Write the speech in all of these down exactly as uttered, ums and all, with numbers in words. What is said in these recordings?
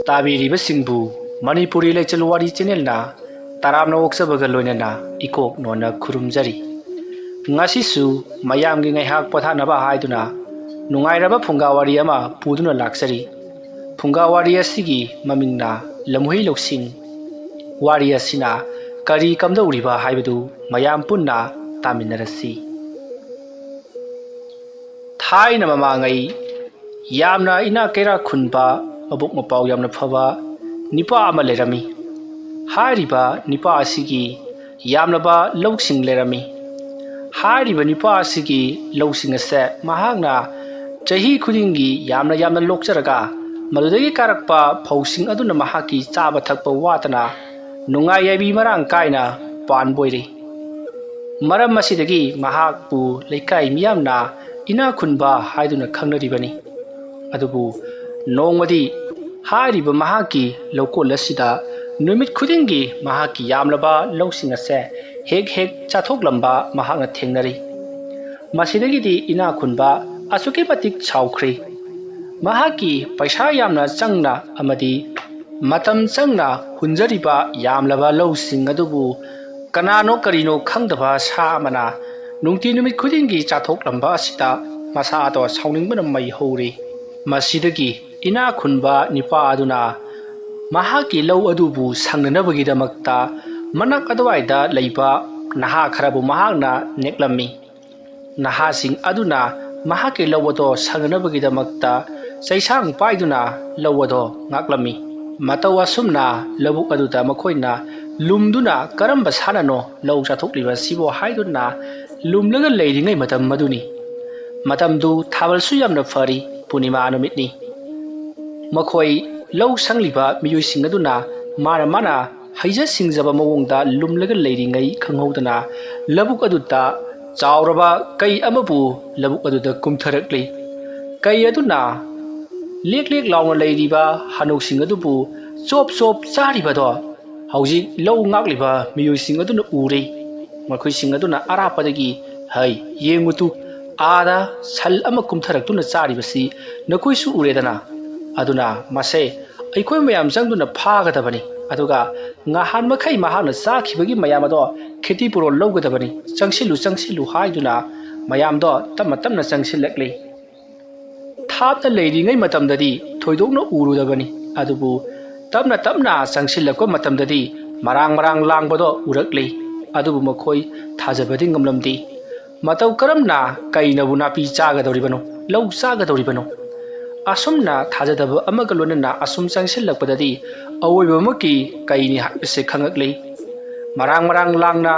ꯇꯥꯕꯤꯔꯤꯕꯁꯤꯡꯕꯨ ꯃꯅꯤꯄꯨꯔꯤ ꯂꯩꯆꯜ ꯋꯥꯔꯤ ꯆꯦꯅꯦꯜꯅ ꯇꯔꯥꯝꯅ ꯑꯣꯛꯆꯕꯒ ꯂꯣꯏꯅꯅ ꯏꯀꯣꯛ ꯅꯣꯟꯅ ꯈꯨꯔꯨꯝꯖꯔꯤ꯫ ꯉꯁꯤꯁꯨ ꯃꯌꯥꯝꯒꯤ ꯉꯥꯏꯍꯥꯛ ꯄꯣꯊꯥꯅꯕ ꯍꯥꯏꯗꯨꯅ ꯅꯨꯡꯉꯥꯏꯔꯕ ꯐꯨꯡꯒꯥ ꯋꯥꯔꯤ ꯑꯃ ꯄꯨꯗꯨꯅ ꯂꯥꯛꯆꯔꯤ꯫ ꯐꯨꯡꯒꯥ ꯋꯥꯔꯤ ꯑꯁꯤꯒꯤ ꯃꯃꯤꯡꯅ ꯂꯝꯍꯨꯏ ꯂꯧꯁꯤꯡ꯫ ꯋꯥꯔꯤ ꯑꯁꯤꯅ ꯀꯔꯤ ꯀꯝꯗꯧꯔꯤꯕ ꯍꯥꯏꯕꯗꯨ ꯃꯌꯥꯝ ꯄꯨꯟꯅ ꯇꯥꯃꯤꯟꯅꯔꯁꯤ꯫ ꯊꯥꯏꯅ ꯃꯃꯥꯡꯉꯩ ꯌꯥꯝꯅ ꯏꯅꯥꯛ ꯀꯩꯔꯥꯛ ꯈꯨꯟꯕ, ꯃꯕꯨꯛ ꯃꯄꯥꯎ ꯌꯥꯝꯅ ꯐꯕ ꯅꯤꯄꯥ ꯑꯃ ꯂꯩꯔꯝꯃꯤ꯫ ꯍꯥꯏꯔꯤꯕ ꯅꯤꯄꯥ ꯑꯁꯤꯒꯤ ꯌꯥꯝꯂꯕ ꯂꯧꯁꯤꯡ ꯂꯩꯔꯝꯃꯤ꯫ ꯍꯥꯏꯔꯤꯕ ꯅꯤꯄꯥ ꯑꯁꯤꯒꯤ ꯂꯧꯁꯤꯡ ꯑꯁꯦ ꯃꯍꯥꯛꯅ ꯆꯍꯤ ꯈꯨꯗꯤꯡꯒꯤ ꯌꯥꯝꯅ ꯌꯥꯝꯅ ꯂꯣꯛꯆꯔꯒ, ꯃꯗꯨꯗꯒꯤ ꯀꯥꯔꯛꯄ ꯐꯧꯁꯤꯡ ꯑꯗꯨꯅ ꯃꯍꯥꯛꯀꯤ ꯆꯥꯕ ꯊꯛꯄ ꯋꯥꯠꯇꯅ ꯅꯨꯡꯉꯥꯏ ꯌꯥꯏꯕꯤ ꯃꯔꯥꯡ ꯀꯥꯏꯅ ꯄꯥꯟꯕ ꯑꯣꯏꯔꯤ꯫ ꯃꯔꯝ ꯑꯁꯤꯗꯒꯤ ꯃꯍꯥꯛꯄꯨ ꯂꯩꯀꯥꯏ ꯃꯤꯌꯥꯝꯅ ꯏꯅꯥꯛ ꯈꯨꯟꯕ ꯍꯥꯏꯗꯨꯅ ꯈꯪꯅꯔꯤꯕꯅꯤ꯫ ꯑꯗꯨꯕꯨ ꯅꯣꯡꯃꯗꯤ ꯍꯥꯏꯔꯤꯕ ꯃꯍꯥꯛꯀꯤ ꯂꯧꯀꯣꯜ ꯑꯁꯤꯗ ꯅꯨꯃꯤꯠ ꯈꯨꯗꯤꯡꯒꯤ ꯃꯍꯥꯛꯀꯤ ꯌꯥꯝꯂꯕ ꯂꯧꯁꯤꯡ ꯑꯁꯦ ꯍꯦꯛ ꯍꯦꯛ ꯆꯥꯊꯣꯛꯂꯝꯕ ꯃꯍꯥꯛꯅ ꯊꯦꯡꯅꯔꯤ꯫ ꯃꯁꯤꯗꯒꯤꯗꯤ ꯏꯅꯥꯛ ꯈꯨꯟꯕ ꯑꯁꯨꯛꯀꯤ ꯃꯇꯤꯛ ꯁꯥꯎꯈ꯭ꯔꯤ꯫ ꯃꯍꯥꯛꯀꯤ ꯄꯩꯁꯥ ꯌꯥꯝꯅ ꯆꯪꯅ ꯑꯃꯗꯤ ꯃꯇꯝ ꯆꯪꯅ ꯍꯨꯟꯖꯔꯤꯕ ꯌꯥꯝꯂꯕ ꯂꯧꯁꯤꯡ ꯑꯗꯨꯕꯨ ꯀꯅꯥꯅꯣ ꯀꯔꯤꯅꯣ ꯈꯪꯗꯕ ꯁꯥ ꯑꯃꯅ ꯅꯨꯡꯇꯤ ꯅꯨꯃꯤꯠ ꯈꯨꯗꯤꯡꯒꯤ ꯆꯥꯊꯣꯛꯂꯝꯕ ꯑꯁꯤꯗ ꯃꯁꯥꯗꯣ ꯁꯥꯎꯅꯤꯡꯕꯅ ꯃꯩ ꯍꯧꯔꯤ꯫ ꯃꯁꯤꯗꯒꯤ ꯏꯅꯥꯛ ꯈꯨꯟꯕ ꯅꯤꯄꯥ ꯑꯗꯨꯅ ꯃꯍꯥꯛꯀꯤ ꯂꯧ ꯑꯗꯨꯕꯨ ꯁꯪꯅꯅꯕꯒꯤꯗꯃꯛꯇ ꯃꯅꯥꯛ ꯑꯗꯨꯋꯥꯏꯗ ꯂꯩꯕ ꯅꯍꯥ ꯈꯔꯕꯨ ꯃꯍꯥꯛꯅ ꯅꯦꯛꯂꯝꯃꯤ꯫ ꯅꯍꯥꯁꯤꯡ ꯑꯗꯨꯅ ꯃꯍꯥꯛꯀꯤ ꯂꯧ ꯑꯗꯣ ꯁꯪꯅꯅꯕꯒꯤꯗꯃꯛꯇ ꯆꯩꯁꯥꯡ ꯄꯥꯏꯗꯨꯅ ꯂꯧ ꯑꯗꯣ ꯉꯥꯛꯂꯝꯃꯤ꯫ ꯃꯇꯧ ꯑꯁꯨꯝꯅ ꯂꯧꯕꯨꯛ ꯑꯗꯨꯗ ꯃꯈꯣꯏꯅ ꯂꯨꯝꯗꯨꯅ ꯀꯔꯝꯕ ꯁꯥꯟꯅꯅꯣ ꯂꯧ ꯆꯥꯊꯣꯛꯂꯤꯕ ꯑꯁꯤꯕꯨ ꯍꯥꯏꯗꯨꯅ ꯂꯨꯝꯂꯒ ꯂꯩꯔꯤꯉꯩ ꯃꯇꯝ ꯑꯗꯨꯅꯤ꯫ ꯃꯇꯝꯗꯨ ꯊꯥꯕꯜꯁꯨ ꯌꯥꯝꯅ ꯐꯔꯤ, ꯄꯨꯔꯅꯤꯃꯥ ꯅꯨꯃꯤꯠꯅꯤ꯫ ꯃꯈꯣꯏ ꯂꯧ ꯁꯪꯂꯤꯕ ꯃꯤꯑꯣꯏꯁꯤꯡ ꯑꯗꯨꯅ ꯃꯥꯅ ꯃꯥꯅ ꯍꯩꯖ ꯁꯤꯡꯖꯕ ꯃꯑꯣꯡꯗ ꯂꯨꯝꯂꯒ ꯂꯩꯔꯤꯉꯩ ꯈꯪꯍꯧꯗꯅ ꯂꯧꯕꯨꯛ ꯑꯗꯨꯗ ꯆꯥꯎꯔꯕ ꯀꯩ ꯑꯃꯕꯨ ꯂꯧꯕꯨꯛ ꯑꯗꯨꯗ ꯀꯨꯝꯊꯔꯛꯂꯤ꯫ ꯀꯩ ꯑꯗꯨꯅ ꯂꯦꯛ ꯂꯦꯛ ꯂꯥꯎꯅ ꯂꯩꯔꯤꯕ ꯍꯅꯨꯁꯤꯡ ꯑꯗꯨꯕꯨ ꯆꯣꯞ ꯆꯣꯞ ꯆꯥꯔꯤꯕꯗꯣ ꯍꯧꯖꯤꯛ ꯂꯧ ꯉꯥꯛꯂꯤꯕ ꯃꯤꯑꯣꯏꯁꯤꯡ ꯑꯗꯨꯅ ꯎꯔꯦ꯫ ꯃꯈꯣꯏꯁꯤꯡ ꯑꯗꯨꯅ ꯑꯔꯥꯞꯄꯗꯒꯤ, "ꯍꯩ, ꯌꯦꯡꯉꯨꯇꯨ, ꯑꯥꯗ ꯁꯜ ꯑꯃ ꯀꯨꯝꯊꯔꯛꯇꯨꯅ ꯆꯥꯔꯤꯕꯁꯤ ꯅꯈꯣꯏꯁꯨ ꯎꯔꯦꯗꯅ꯫ ꯑꯗꯨꯅ ꯃꯁꯦ ꯑꯩꯈꯣꯏ ꯃꯌꯥꯝ ꯆꯪꯗꯨꯅ ꯐꯥꯒꯗꯕꯅꯤ꯫ ꯑꯗꯨꯒ ꯉꯍꯥꯟ ꯃꯈꯩ ꯃꯍꯥꯛꯅ ꯆꯥꯈꯤꯕꯒꯤ ꯃꯌꯥꯝ ꯑꯗꯣ ꯈꯦꯇꯤ ꯄꯨꯔꯣꯟ ꯂꯧꯒꯗꯕꯅꯤ꯫ ꯆꯪꯁꯤꯜꯂꯨ, ꯆꯪꯁꯤꯜꯂꯨ ꯍꯥꯏꯗꯨꯅ ꯃꯌꯥꯝꯗꯣ ꯇꯞꯅ ꯇꯞꯅ ꯆꯪꯁꯤꯜꯂꯛꯂꯤ꯫ ꯊꯥꯞꯅ ꯂꯩꯔꯤꯉꯩ ꯃꯇꯝꯗꯗꯤ ꯊꯣꯏꯗꯣꯛꯅ ꯎꯔꯨꯗꯕꯅꯤ, ꯑꯗꯨꯕꯨ ꯇꯞꯅ ꯇꯞꯅ ꯆꯪꯁꯤꯜꯂꯛꯄ ꯃꯇꯝꯗꯗꯤ ꯃꯔꯥꯡ ꯃꯔꯥꯡ ꯂꯥꯡꯕꯗꯣ ꯎꯔꯛꯂꯤ꯫ ꯑꯗꯨꯕꯨ ꯃꯈꯣꯏ ꯊꯥꯖꯕꯗꯤ ꯉꯝꯂꯝꯗꯦ꯫ ꯃꯇꯧ ꯀꯔꯝꯅ ꯀꯩꯅꯕꯨ ꯅꯥꯄꯤ ꯆꯥꯒꯗꯧꯔꯤꯕꯅꯣ, ꯂꯧ ꯆꯥꯒꯗꯧꯔꯤꯕꯅꯣ? ꯑꯁꯨꯝꯅ ꯊꯥꯖꯗꯕ ꯑꯃꯒ ꯂꯣꯏꯅꯅ ꯑꯁꯨꯝ ꯆꯪꯁꯤꯜꯂꯛꯄꯗꯗꯤ ꯑꯋꯣꯏꯕꯃꯛꯀꯤ ꯀꯩꯅꯤ ꯍꯥꯏꯕꯁꯦ ꯈꯪꯉꯛꯂꯤ꯫ ꯃꯔꯥꯡ ꯃꯔꯥꯡ ꯂꯥꯡꯅ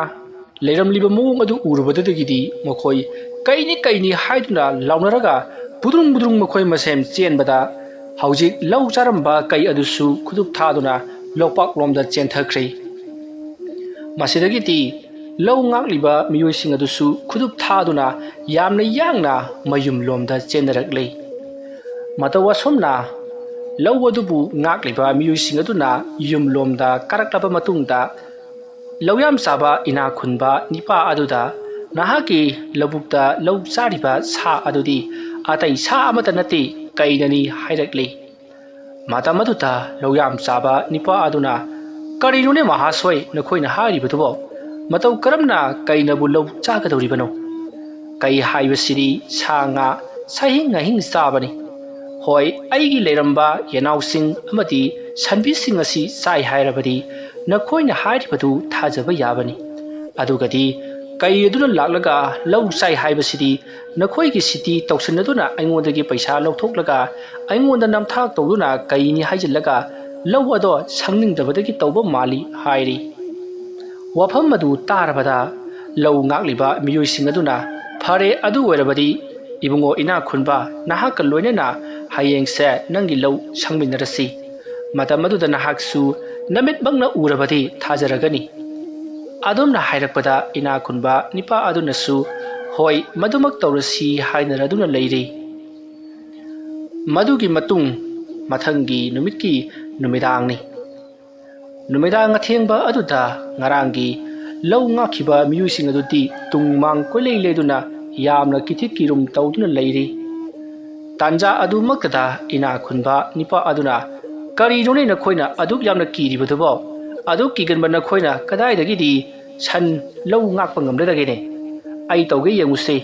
ꯂꯩꯔꯝꯂꯤꯕ ꯃꯑꯣꯡ ꯑꯗꯨ ꯎꯔꯨꯕꯗꯨꯗꯒꯤꯗꯤ ꯃꯈꯣꯏ ꯀꯩꯅꯤ, ꯀꯩꯅꯤ ꯍꯥꯏꯗꯨꯅ ꯂꯥꯎꯅꯔꯒ ꯕꯨꯗ꯭ꯔꯨꯡ ꯕꯨꯗ꯭ꯔꯨꯡ ꯃꯈꯣꯏ ꯃꯁꯦꯟ ꯆꯦꯟꯕꯗ ꯍꯧꯖꯤꯛ ꯂꯧ ꯆꯥꯔꯝꯕ ꯀꯩ ꯑꯗꯨꯁꯨ ꯈꯨꯗꯨꯞ ꯊꯥꯗꯨꯅ ꯂꯧꯄꯥꯛꯂꯣꯝꯗ ꯆꯦꯟꯊꯈ꯭ꯔꯦ꯫ ꯃꯁꯤꯗꯒꯤꯗꯤ ꯂꯧ ꯉꯥꯛꯂꯤꯕ ꯃꯤꯑꯣꯏꯁꯤꯡ ꯑꯗꯨꯁꯨ ꯈꯨꯗꯨꯞ ꯊꯥꯗꯨꯅ ꯌꯥꯝꯅ ꯌꯥꯡꯅ ꯃꯌꯨꯝꯂꯣꯝꯗ ꯆꯦꯟꯅꯔꯛꯂꯤ꯫ ꯃꯇꯧ ꯑꯁꯨꯝꯅ ꯂꯧ ꯑꯗꯨꯕꯨ ꯉꯥꯛꯂꯤꯕ ꯃꯤꯑꯣꯏꯁꯤꯡ ꯑꯗꯨꯅ ꯌꯨꯝꯂꯣꯝꯗ ꯀꯥꯔꯛꯂꯕ ꯃꯇꯨꯡꯗ, ꯂꯧꯌꯥꯝ ꯆꯥꯕ ꯏꯅꯥꯛ ꯈꯨꯟꯕ ꯅꯤꯄꯥ ꯑꯗꯨꯗ, "ꯅꯍꯥꯛꯀꯤ ꯂꯧꯕꯨꯛꯇ ꯂꯧ ꯆꯥꯔꯤꯕ ꯁꯥ ꯑꯗꯨꯗꯤ ꯑꯇꯩ ꯁꯥ ꯑꯃꯠꯇ ꯅꯠꯇꯦ, ꯀꯩꯅꯅꯤ" ꯍꯥꯏꯔꯛꯂꯤ꯫ ꯃꯇꯝ ꯑꯗꯨꯗ ꯂꯧꯌꯥꯝ ꯆꯥꯕ ꯅꯤꯄꯥ ꯑꯗꯨꯅ, "ꯀꯔꯤꯅꯣꯅꯦ ꯃꯍꯥꯁꯣꯏ, ꯅꯈꯣꯏꯅ ꯍꯥꯏꯔꯤꯕꯗꯨꯕꯣ? ꯃꯇꯧ ꯀꯔꯝꯅ ꯀꯩꯅꯕꯨ ꯂꯧ ꯆꯥꯒꯗꯧꯔꯤꯕꯅꯣ? ꯀꯩ ꯍꯥꯏꯕꯁꯤꯗꯤ ꯁꯥ ꯉꯥ ꯁꯥꯍꯤꯡ ꯉꯥꯍꯤꯡ ꯆꯥꯕꯅꯤ꯫ ꯍꯣꯏ, ꯑꯩꯒꯤ ꯂꯩꯔꯝꯕ ꯌꯦꯅꯥꯎꯁꯤꯡ ꯑꯃꯗꯤ ꯁꯟꯕꯤꯁꯤꯡ ꯑꯁꯤ ꯆꯥꯏ ꯍꯥꯏꯔꯕꯗꯤ ꯅꯈꯣꯏꯅ ꯍꯥꯏꯔꯤꯕꯗꯨ ꯊꯥꯖꯕ ꯌꯥꯕꯅꯤ꯫ ꯑꯗꯨꯒꯗꯤ ꯀꯩ ꯑꯗꯨꯅ ꯂꯥꯛꯂꯒ ꯂꯧ ꯆꯥꯏ ꯍꯥꯏꯕꯁꯤꯗꯤ ꯅꯈꯣꯏꯒꯤ ꯁꯤꯇꯤ ꯇꯧꯁꯤꯟꯅꯗꯨꯅ ꯑꯩꯉꯣꯟꯗꯒꯤ ꯄꯩꯁꯥ ꯂꯧꯊꯣꯛꯂꯒ ꯑꯩꯉꯣꯟꯗ ꯅꯝꯊꯥꯛ ꯇꯧꯗꯨꯅ ꯀꯩꯅꯤ ꯍꯥꯏꯖꯤꯜꯂꯒ ꯂꯧ ꯑꯗꯣ ꯁꯪꯅꯤꯡꯗꯕꯗꯒꯤ ꯇꯧꯕ ꯃꯥꯜꯂꯤ" ꯍꯥꯏꯔꯤ꯫ ꯋꯥꯐꯝ ꯑꯗꯨ ꯇꯥꯔꯕꯗ ꯂꯧ ꯉꯥꯛꯂꯤꯕ ꯃꯤꯑꯣꯏꯁꯤꯡ ꯑꯗꯨꯅ, "ꯐꯔꯦ, ꯑꯗꯨ ꯑꯣꯏꯔꯕꯗꯤ ꯏꯕꯨꯡꯉꯣ ꯏꯅꯥꯛ ꯈꯨꯟꯕ, ꯅꯍꯥꯛꯀ ꯂꯣꯏꯅꯅ ꯍꯌꯦꯡꯁꯦ ꯅꯪꯒꯤ ꯂꯧ ꯁꯪꯃꯤꯟꯅꯔꯁꯤ꯫ ꯃꯇꯝ ꯑꯗꯨꯗ ꯅꯍꯥꯛꯁꯨ ꯅꯃꯤꯠꯃꯛꯅ ꯎꯔꯕꯗꯤ ꯊꯥꯖꯔꯒꯅꯤ"꯫ ꯑꯗꯨꯝꯅ ꯍꯥꯏꯔꯛꯄꯗ ꯏꯅꯥꯛ ꯈꯨꯟꯕ ꯅꯤꯄꯥ ꯑꯗꯨꯅꯁꯨ, "ꯍꯣꯏ, ꯃꯗꯨꯃꯛ ꯇꯧꯔꯁꯤ" ꯍꯥꯏꯅꯔꯗꯨꯅ ꯂꯩꯔꯤ꯫ ꯃꯗꯨꯒꯤ ꯃꯇꯨꯡ ꯃꯊꯪꯒꯤ ꯅꯨꯃꯤꯠꯀꯤ ꯅꯨꯃꯤꯗꯥꯡꯅꯤ꯫ ꯅꯨꯃꯤꯗꯥꯡ ꯑꯊꯦꯡꯕ ꯑꯗꯨꯗ ꯉꯔꯥꯡꯒꯤ ꯂꯧ ꯉꯥꯛꯈꯤꯕ ꯃꯤꯑꯣꯏꯁꯤꯡ ꯑꯗꯨꯗꯤ ꯇꯨꯡ ꯃꯥꯡ ꯀꯣꯏꯂꯩ ꯂꯩꯗꯨꯅ ꯌꯥꯝꯅ ꯀꯤꯊꯤ ꯀꯤꯔꯨꯝ ꯇꯧꯗꯨꯅ ꯂꯩꯔꯤ꯫ ꯇꯥꯟꯖꯥ ꯑꯗꯨꯃꯛꯇꯗ ꯏꯅꯥꯛ ꯈꯨꯟꯕ ꯅꯤꯄꯥ ꯑꯗꯨꯅ "ꯀꯔꯤꯅꯣꯅꯦ ꯅꯈꯣꯏꯅ ꯑꯗꯨꯛ ꯌꯥꯝꯅ ꯀꯤꯔꯤꯕꯗꯨꯕꯣ? ꯑꯗꯨꯛ ꯀꯤꯒꯟꯕ ꯅꯈꯣꯏꯅ ꯀꯗꯥꯏꯗꯒꯤꯗꯤ ꯁꯟ ꯂꯧ ꯉꯥꯛꯄ ꯉꯝꯂꯗꯒꯦꯅꯦ? ꯑꯩ ꯇꯧꯒꯦ ꯌꯦꯡꯉꯨꯁꯦ,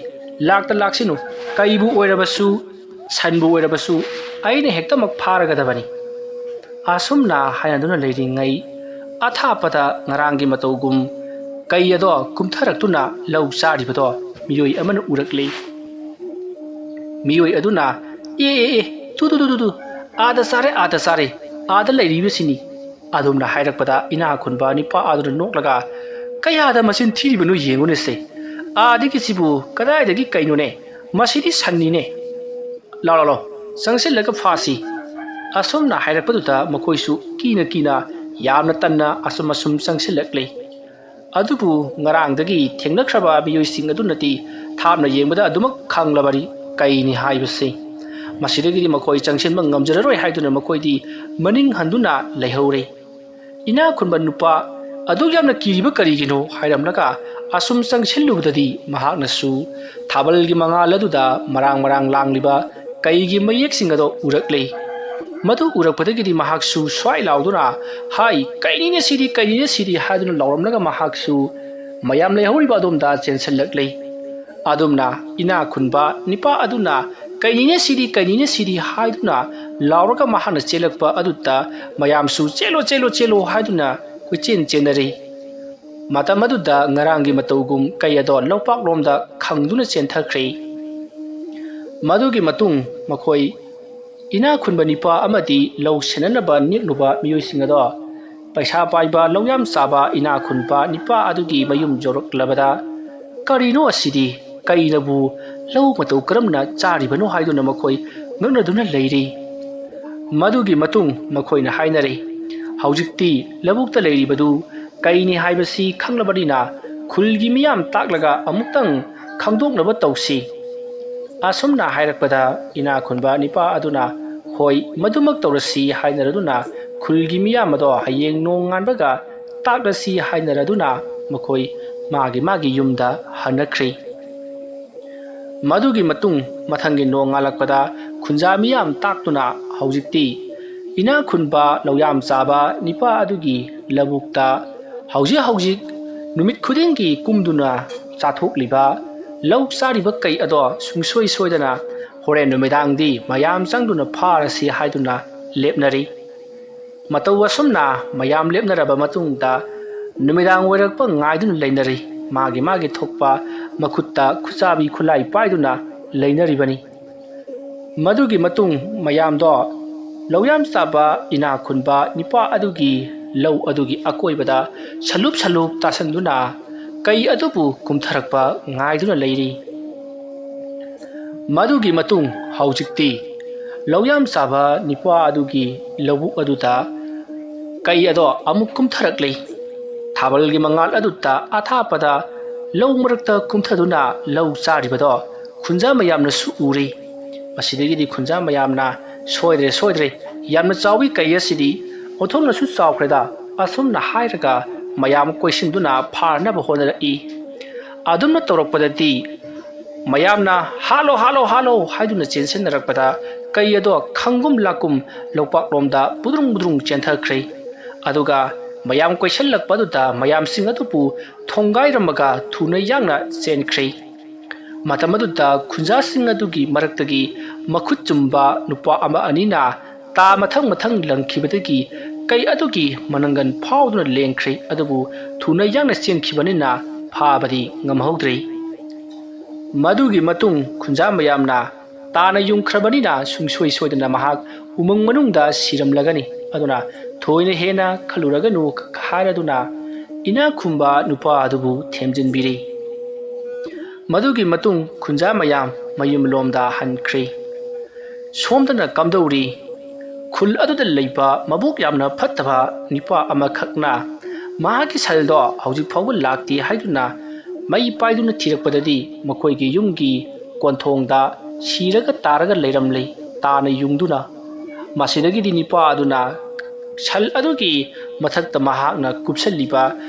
ꯂꯥꯛꯇ ꯂꯥꯛꯁꯤꯅꯨ, ꯀꯩꯕꯨ ꯑꯣꯏꯔꯕꯁꯨ, ꯁꯟꯕꯨ ꯑꯣꯏꯔꯕꯁꯨ ꯑꯩꯅ ꯍꯦꯛꯇꯃꯛ ꯐꯥꯔꯒꯗꯕꯅꯤ"꯫ ꯑꯁꯨꯝꯅ ꯍꯥꯏꯅꯗꯨꯅ ꯂꯩꯔꯤꯉꯩ, ꯑꯊꯥꯞꯄꯗ ꯉꯔꯥꯡꯒꯤ ꯃꯇꯧꯒꯨꯝ ꯀꯩ ꯑꯗꯣ ꯀꯨꯝꯊꯔꯛꯇꯨꯅ ꯂꯧ ꯆꯥꯔꯤꯕꯗꯣ ꯃꯤꯑꯣꯏ ꯑꯃꯅ ꯎꯔꯛꯂꯦ꯫ ꯃꯤꯑꯣꯏ ꯑꯗꯨꯅ, "ꯑꯦ, ꯑꯦ, ꯑꯦ, ꯇꯨ, ꯇꯨ, ꯇꯨ, ꯇꯨ, ꯇꯨ, ꯑꯥꯗ ꯆꯥꯔꯦ, ꯑꯥꯗ ꯆꯥꯔꯦ, ꯑꯥꯗ ꯂꯩꯔꯤꯕꯁꯤꯅꯤ"꯫ ꯑꯗꯨꯝꯅ ꯍꯥꯏꯔꯛꯄꯗ ꯏꯅꯥꯛ ꯈꯨꯟꯕ ꯅꯤꯄꯥ ꯑꯗꯨꯅ ꯅꯣꯛꯂꯒ, "ꯀꯌꯥꯗ ꯃꯆꯤꯟ ꯊꯤꯔꯤꯕꯅꯣ ꯌꯦꯡꯉꯨꯅꯦꯁꯦ꯫ ꯑꯥꯗꯒꯤꯁꯤꯕꯨ ꯀꯗꯥꯏꯗꯒꯤ ꯀꯩꯅꯣꯅꯦ? ꯃꯁꯤꯗꯤ ꯁꯟꯅꯤꯅꯦ꯫ ꯂꯥꯎ, ꯂꯥꯎ, ꯂꯥꯎ, ꯆꯪꯁꯤꯜꯂꯒ ꯐꯥꯁꯤ"꯫ ꯑꯁꯨꯝꯅ ꯍꯥꯏꯔꯛꯄꯗꯨꯗ ꯃꯈꯣꯏꯁꯨ ꯀꯤꯅ ꯀꯤꯅ ꯌꯥꯝꯅ ꯇꯟꯅ ꯑꯁꯨꯝ ꯑꯁꯨꯝ ꯆꯪꯁꯤꯜꯂꯛꯂꯦ꯫ ꯑꯗꯨꯕꯨ ꯉꯔꯥꯡꯗꯒꯤ ꯊꯦꯡꯅꯈ꯭ꯔꯕ ꯃꯤꯑꯣꯏꯁꯤꯡ ꯑꯗꯨꯅꯗꯤ ꯊꯥꯞꯅ ꯌꯦꯡꯕꯗ ꯑꯗꯨꯃꯛ ꯈꯪꯂꯕꯅꯤ ꯀꯩꯅꯤ ꯍꯥꯏꯕꯁꯤ꯫ ꯃꯁꯤꯗꯒꯤꯗꯤ ꯃꯈꯣꯏ ꯆꯪꯁꯤꯟꯕ ꯉꯝꯖꯔꯔꯣꯏ ꯍꯥꯏꯗꯨꯅ ꯃꯈꯣꯏꯗꯤ ꯃꯅꯤꯡ ꯍꯟꯗꯨꯅ ꯂꯩꯍꯧꯔꯦ꯫ ꯏꯅꯥꯛ ꯈꯨꯟꯕ ꯅꯨꯄꯥ ꯑꯗꯨꯛ ꯌꯥꯝꯅ ꯀꯤꯔꯤꯕ ꯀꯔꯤꯒꯤꯅꯣ ꯍꯥꯏꯔꯝꯂꯒ ꯑꯁꯨꯝ ꯆꯪꯁꯤꯜꯂꯨꯕꯗꯗꯤ ꯃꯍꯥꯛꯅꯁꯨ ꯊꯥꯕꯜꯒꯤ ꯃꯉꯥꯜ ꯑꯗꯨꯗ ꯃꯔꯥꯡ ꯃꯔꯥꯡ ꯂꯥꯡꯂꯤꯕ ꯀꯩꯒꯤ ꯃꯌꯦꯛꯁꯤꯡ ꯑꯗꯨ ꯎꯔꯛꯂꯦ꯫ ꯃꯗꯨ ꯎꯔꯛꯄꯗꯒꯤꯗꯤ ꯃꯍꯥꯛꯁꯨ ꯁ꯭ꯋꯥꯏ ꯂꯥꯎꯗꯨꯅ, "ꯍꯥꯏ, ꯀꯩꯅꯤꯅꯦ ꯁꯤꯗꯤ, ꯀꯩꯅꯤꯅꯦ ꯁꯤꯗꯤ" ꯍꯥꯏꯗꯨꯅ ꯂꯥꯎꯔꯝꯂꯒ ꯃꯍꯥꯛꯁꯨ ꯃꯌꯥꯝ ꯂꯩꯍꯧꯔꯤꯕ ꯑꯗꯣꯝꯗ ꯆꯦꯟꯁꯤꯜꯂꯛꯂꯦ꯫ ꯑꯗꯨꯝꯅ ꯏꯅꯥꯛ ꯈꯨꯟꯕ ꯅꯤꯄꯥ ꯑꯗꯨꯅ "ꯀꯩꯅꯤꯅꯦ ꯁꯤꯗꯤ, ꯀꯩꯅꯤꯅꯦ ꯁꯤꯗꯤ" ꯍꯥꯏꯗꯨꯅ ꯂꯥꯎꯔꯒ ꯃꯍꯥꯛꯅ ꯆꯦꯜꯂꯛꯄ ꯑꯗꯨꯗ ꯃꯌꯥꯝꯁꯨ "ꯆꯦꯜꯂꯣ, ꯆꯦꯜꯂꯣ, ꯆꯦꯜꯂꯣ" ꯍꯥꯏꯗꯨꯅ ꯀꯣꯏꯆꯦꯟ ꯆꯦꯟꯅꯔꯤ꯫ ꯃꯇꯝ ꯑꯗꯨꯗ ꯉꯔꯥꯡꯒꯤ ꯃꯇꯧꯒꯨꯝ ꯀꯩ ꯑꯗꯣ ꯂꯧꯄꯥꯛꯂꯣꯝꯗ ꯈꯪꯗꯨꯅ ꯆꯦꯟꯊꯈ꯭ꯔꯦ꯫ ꯃꯗꯨꯒꯤ ꯃꯇꯨꯡ ꯃꯈꯣꯏ ꯏꯅꯥꯛ ꯈꯨꯟꯕ ꯅꯤꯄꯥ ꯑꯃꯗꯤ ꯂꯧ ꯁꯦꯟꯅꯅꯕ ꯅꯦꯛꯂꯨꯕ ꯃꯤꯑꯣꯏꯁꯤꯡ ꯑꯗꯣ ꯄꯩꯁꯥ ꯄꯥꯏꯕ, ꯂꯧ ꯌꯥꯝ ꯆꯥꯕ ꯏꯅꯥꯛ ꯈꯨꯟꯕ ꯅꯤꯄꯥ ꯑꯗꯨꯒꯤ ꯃꯌꯨꯝ ꯌꯧꯔꯛꯂꯕꯗ, "ꯀꯔꯤꯅꯣ ꯑꯁꯤꯗꯤ? ꯀꯩꯅꯕꯨ ꯂꯧ ꯃꯇꯧ ꯀꯔꯝꯅ ꯆꯥꯔꯤꯕꯅꯣ?" ꯍꯥꯏꯗꯨꯅ ꯃꯈꯣꯏ ꯉꯛꯅꯗꯨꯅ ꯂꯩꯔꯤ꯫ ꯃꯗꯨꯒꯤ ꯃꯇꯨꯡ ꯃꯈꯣꯏꯅ ꯍꯥꯏꯅꯔꯦ, "ꯍꯧꯖꯤꯛꯇꯤ ꯂꯧꯕꯨꯛꯇ ꯂꯩꯔꯤꯕꯗꯨ ꯀꯩꯅꯤ ꯍꯥꯏꯕꯁꯤ ꯈꯪꯂꯕꯅꯤꯅ ꯈꯨꯜꯒꯤ ꯃꯤꯌꯥꯝ ꯇꯥꯛꯂꯒ ꯑꯃꯨꯛꯇꯪ ꯈꯪꯗꯣꯛꯅꯕ ꯇꯧꯁꯤ"꯫ ꯑꯁꯨꯝꯅ ꯍꯥꯏꯔꯛꯄꯗ ꯏꯅꯥꯛ ꯈꯨꯟꯕ ꯅꯤꯄꯥ ꯑꯗꯨꯅ, "ꯍꯣꯏ, ꯃꯗꯨꯃꯛ ꯇꯧꯔꯁꯤ" ꯍꯥꯏꯅꯔꯗꯨꯅ ꯈꯨꯜꯒꯤ ꯃꯤꯌꯥꯝ ꯑꯗꯣ ꯍꯌꯦꯡ ꯅꯣꯡꯉꯥꯟꯕꯒ ꯇꯥꯛꯂꯁꯤ ꯍꯥꯏꯅꯔꯗꯨꯅ ꯃꯈꯣꯏ ꯃꯥꯒꯤ ꯃꯥꯒꯤ ꯌꯨꯝꯗ ꯍꯟꯅꯈ꯭ꯔꯦ꯫ ꯃꯗꯨꯒꯤ ꯃꯇꯨꯡ ꯃꯊꯪꯒꯤ ꯅꯣꯡꯉꯥꯜꯂꯛꯄꯗ ꯈꯨꯟꯖꯥ ꯃꯤꯌꯥꯝ ꯇꯥꯛꯇꯨꯅ ꯍꯧꯖꯤꯛꯇꯤ ꯏꯅꯥꯛ ꯈꯨꯟꯕ ꯂꯧꯌꯥꯝ ꯆꯥꯕ ꯅꯤꯄꯥ ꯑꯗꯨꯒꯤ ꯂꯧꯕꯨꯛꯇ ꯍꯧꯖꯤꯛ ꯍꯧꯖꯤꯛ ꯅꯨꯃꯤꯠ ꯈꯨꯗꯤꯡꯒꯤ ꯀꯨꯝꯗꯨꯅ ꯆꯥꯊꯣꯛꯂꯤꯕ ꯂꯧ ꯆꯥꯔꯤꯕ ꯀꯩ ꯑꯗꯣ ꯁꯨꯡꯁꯣꯏ ꯁꯣꯏꯗꯅ ꯍꯣꯔꯦꯟ ꯅꯨꯃꯤꯗꯥꯡꯗꯤ ꯃꯌꯥꯝ ꯆꯪꯗꯨꯅ ꯐꯥꯔꯁꯤ ꯍꯥꯏꯗꯨꯅ ꯂꯦꯞꯅꯔꯤ꯫ ꯃꯇꯧ ꯑꯁꯨꯝꯅ ꯃꯌꯥꯝ ꯂꯦꯞꯅꯔꯕ ꯃꯇꯨꯡꯗ ꯅꯨꯃꯤꯗꯥꯡ ꯑꯣꯏꯔꯛꯄ ꯉꯥꯏꯗꯨꯅ ꯂꯩꯅꯔꯤ꯫ ꯃꯥꯒꯤ ꯃꯥꯒꯤ ꯊꯣꯛꯄ ꯃꯈꯨꯠꯇ ꯈꯨꯠꯆꯥꯕꯤ ꯈꯨꯠꯂꯥꯏ ꯄꯥꯏꯗꯨꯅ ꯂꯩꯅꯔꯤꯕꯅꯤ꯫ ꯃꯗꯨꯒꯤ ꯃꯇꯨꯡ ꯃꯌꯥꯝꯗꯣ ꯂꯧꯌꯥꯝ ꯆꯥꯕ ꯏꯅꯥꯛ ꯈꯨꯟꯕ ꯅꯤꯄꯥ ꯑꯗꯨꯒꯤ ꯂꯧ ꯑꯗꯨꯒꯤ ꯑꯀꯣꯏꯕꯗ ꯁꯂꯨꯞ ꯁꯂꯨꯞ ꯇꯥꯁꯟꯗꯨꯅ ꯀꯩ ꯑꯗꯨꯕꯨ ꯀꯨꯝꯊꯔꯛꯄ ꯉꯥꯏꯗꯨꯅ ꯂꯩꯔꯤ꯫ ꯃꯗꯨꯒꯤ ꯃꯇꯨꯡ ꯍꯧꯖꯤꯛꯇꯤ ꯂꯧꯌꯥꯝ ꯆꯥꯕ ꯅꯤꯄꯥ ꯑꯗꯨꯒꯤ ꯂꯧꯕꯨꯛ ꯑꯗꯨꯗ ꯀꯩ ꯑꯗꯣ ꯑꯃꯨꯛ ꯀꯨꯝꯊꯔꯛꯂꯤ꯫ ꯊꯥꯕꯜꯒꯤ ꯃꯉꯥꯜ ꯑꯗꯨꯗ ꯑꯊꯥꯞꯄꯗ ꯂꯧ ꯃꯔꯛꯇ ꯀꯨꯝꯊꯗꯨꯅ ꯂꯧ ꯆꯥꯔꯤꯕꯗꯣ ꯈꯨꯟꯖꯥ ꯃꯌꯥꯝꯅꯁꯨ ꯎꯔꯤ꯫ ꯃꯁꯤꯗꯒꯤꯗꯤ ꯈꯨꯟꯖꯥ ꯃꯌꯥꯝꯅ "ꯁꯣꯏꯗ꯭ꯔꯦ, ꯁꯣꯏꯗ꯭ꯔꯦ, ꯌꯥꯝꯅ ꯆꯥꯎꯏ ꯀꯩ ꯑꯁꯤꯗꯤ, ꯑꯣꯟꯊꯣꯛꯅꯁꯨ ꯆꯥꯎꯈ꯭ꯔꯦꯗ" ꯑꯁꯨꯝꯅ ꯍꯥꯏꯔꯒ ꯃꯌꯥꯝ ꯀꯣꯏꯁꯤꯟꯗꯨꯅ ꯐꯥꯅꯕ ꯍꯣꯠꯅꯔꯛꯏ꯫ ꯑꯗꯨꯝꯅ ꯇꯧꯔꯛꯄꯗꯗꯤ ꯃꯌꯥꯝꯅ "ꯍꯥꯠꯂꯣ, ꯍꯥꯠꯂꯣ, ꯍꯥꯠꯂꯣ" ꯍꯥꯏꯗꯨꯅ ꯆꯦꯟꯁꯤꯟꯅꯔꯛꯄꯗ ꯀꯩ ꯑꯗꯣ ꯈꯪꯒꯨꯝ ꯂꯥꯛꯀꯨꯝ ꯂꯣꯛꯄꯥꯛꯂꯣꯝꯗ ꯕꯨꯗ꯭ꯔꯨꯡ ꯕꯨꯗ꯭ꯔꯨꯡ ꯆꯦꯟꯊꯈ꯭ꯔꯦ꯫ ꯑꯗꯨꯒ ꯃꯌꯥꯝ ꯀꯣꯏꯁꯤꯜꯂꯛꯄ ꯑꯗꯨꯗ ꯃꯌꯥꯝꯁꯤꯡ ꯑꯗꯨꯕꯨ ꯊꯣꯡꯒꯥꯏꯔꯝꯃꯒ ꯊꯨꯅ ꯌꯥꯡꯅ ꯆꯦꯟꯈ꯭ꯔꯦ꯫ ꯃꯇꯝ ꯑꯗꯨꯗ ꯈꯨꯟꯖꯥꯁꯤꯡ ꯑꯗꯨꯒꯤ ꯃꯔꯛꯇꯒꯤ ꯃꯈꯨꯠ ꯆꯨꯝꯕ ꯅꯨꯄꯥ ꯑꯃ ꯑꯅꯤꯅ ꯇꯥ ꯃꯊꯪ ꯃꯊꯪ ꯂꯪꯈꯤꯕꯗꯒꯤ ꯀꯩ ꯑꯗꯨꯒꯤ ꯃꯅꯪꯒꯟ ꯐꯥꯎꯗꯨꯅ ꯂꯦꯡꯈ꯭ꯔꯦ, ꯑꯗꯨꯕꯨ ꯊꯨꯅ ꯌꯥꯡꯅ ꯆꯦꯟꯈꯤꯕꯅꯤꯅ ꯐꯥꯕꯗꯤ ꯉꯝꯍꯧꯗ꯭ꯔꯦ꯫ ꯃꯗꯨꯒꯤ ꯃꯇꯨꯡ ꯈꯨꯟꯖꯥ ꯃꯌꯥꯝꯅ ꯇꯥꯅ ꯌꯨꯡꯈ꯭ꯔꯕꯅꯤꯅ ꯁꯨꯡꯁꯣꯏ ꯁꯣꯏꯗꯅ ꯃꯍꯥꯛ ꯎꯃꯪ ꯃꯅꯨꯡꯗ ꯁꯤꯔꯝꯂꯒꯅꯤ, ꯑꯗꯨꯅ ꯊꯣꯏꯅ ꯍꯦꯟꯅ ꯈꯜꯂꯨꯔꯒꯅꯨ ꯍꯥꯏꯔꯗꯨꯅ ꯏꯅꯥꯛ ꯈꯨꯟꯕ ꯅꯨꯄꯥ ꯑꯗꯨꯕꯨ ꯊꯦꯝꯖꯤꯟꯕꯤꯔꯤ꯫ ꯃꯗꯨꯒꯤ ꯃꯇꯨꯡ ꯈꯨꯟꯖꯥ ꯃꯌꯥꯝ ꯃꯌꯨꯝꯂꯣꯝꯗ ꯍꯟꯈ꯭ꯔꯦ꯫ ꯁꯣꯝꯗꯅ ꯀꯝꯗꯧꯔꯤ? ꯈꯨꯜ ꯑꯗꯨꯗ ꯂꯩꯕ ꯃꯕꯨꯛ ꯌꯥꯝꯅ ꯐꯠꯇꯕ ꯅꯨꯄꯥ ꯑꯃꯈꯛꯅ ꯃꯍꯥꯛꯀꯤ ꯁꯜꯗꯣ ꯍꯧꯖꯤꯛ ꯐꯥꯎꯕ ꯂꯥꯛꯇꯦ ꯍꯥꯏꯗꯨꯅ ꯃꯩ ꯄꯥꯏꯗꯨꯅ ꯊꯤꯔꯛꯄꯗꯗꯤ ꯃꯈꯣꯏꯒꯤ ꯌꯨꯝꯒꯤ ꯀꯣꯟꯊꯣꯡꯗ ꯁꯤꯔꯒ ꯇꯥꯔꯒ ꯂꯩꯔꯝꯂꯦ, ꯇꯥꯅ ꯌꯨꯡꯗꯨꯅ꯫ ꯃꯁꯤꯗꯒꯤꯗꯤ ꯅꯨꯄꯥ ꯑꯗꯨꯅ ꯁꯜ ꯑꯗꯨꯒꯤ ꯃꯊꯛꯇ ꯃꯍꯥꯛꯅ ꯀꯨꯞꯁꯜꯂꯤꯕ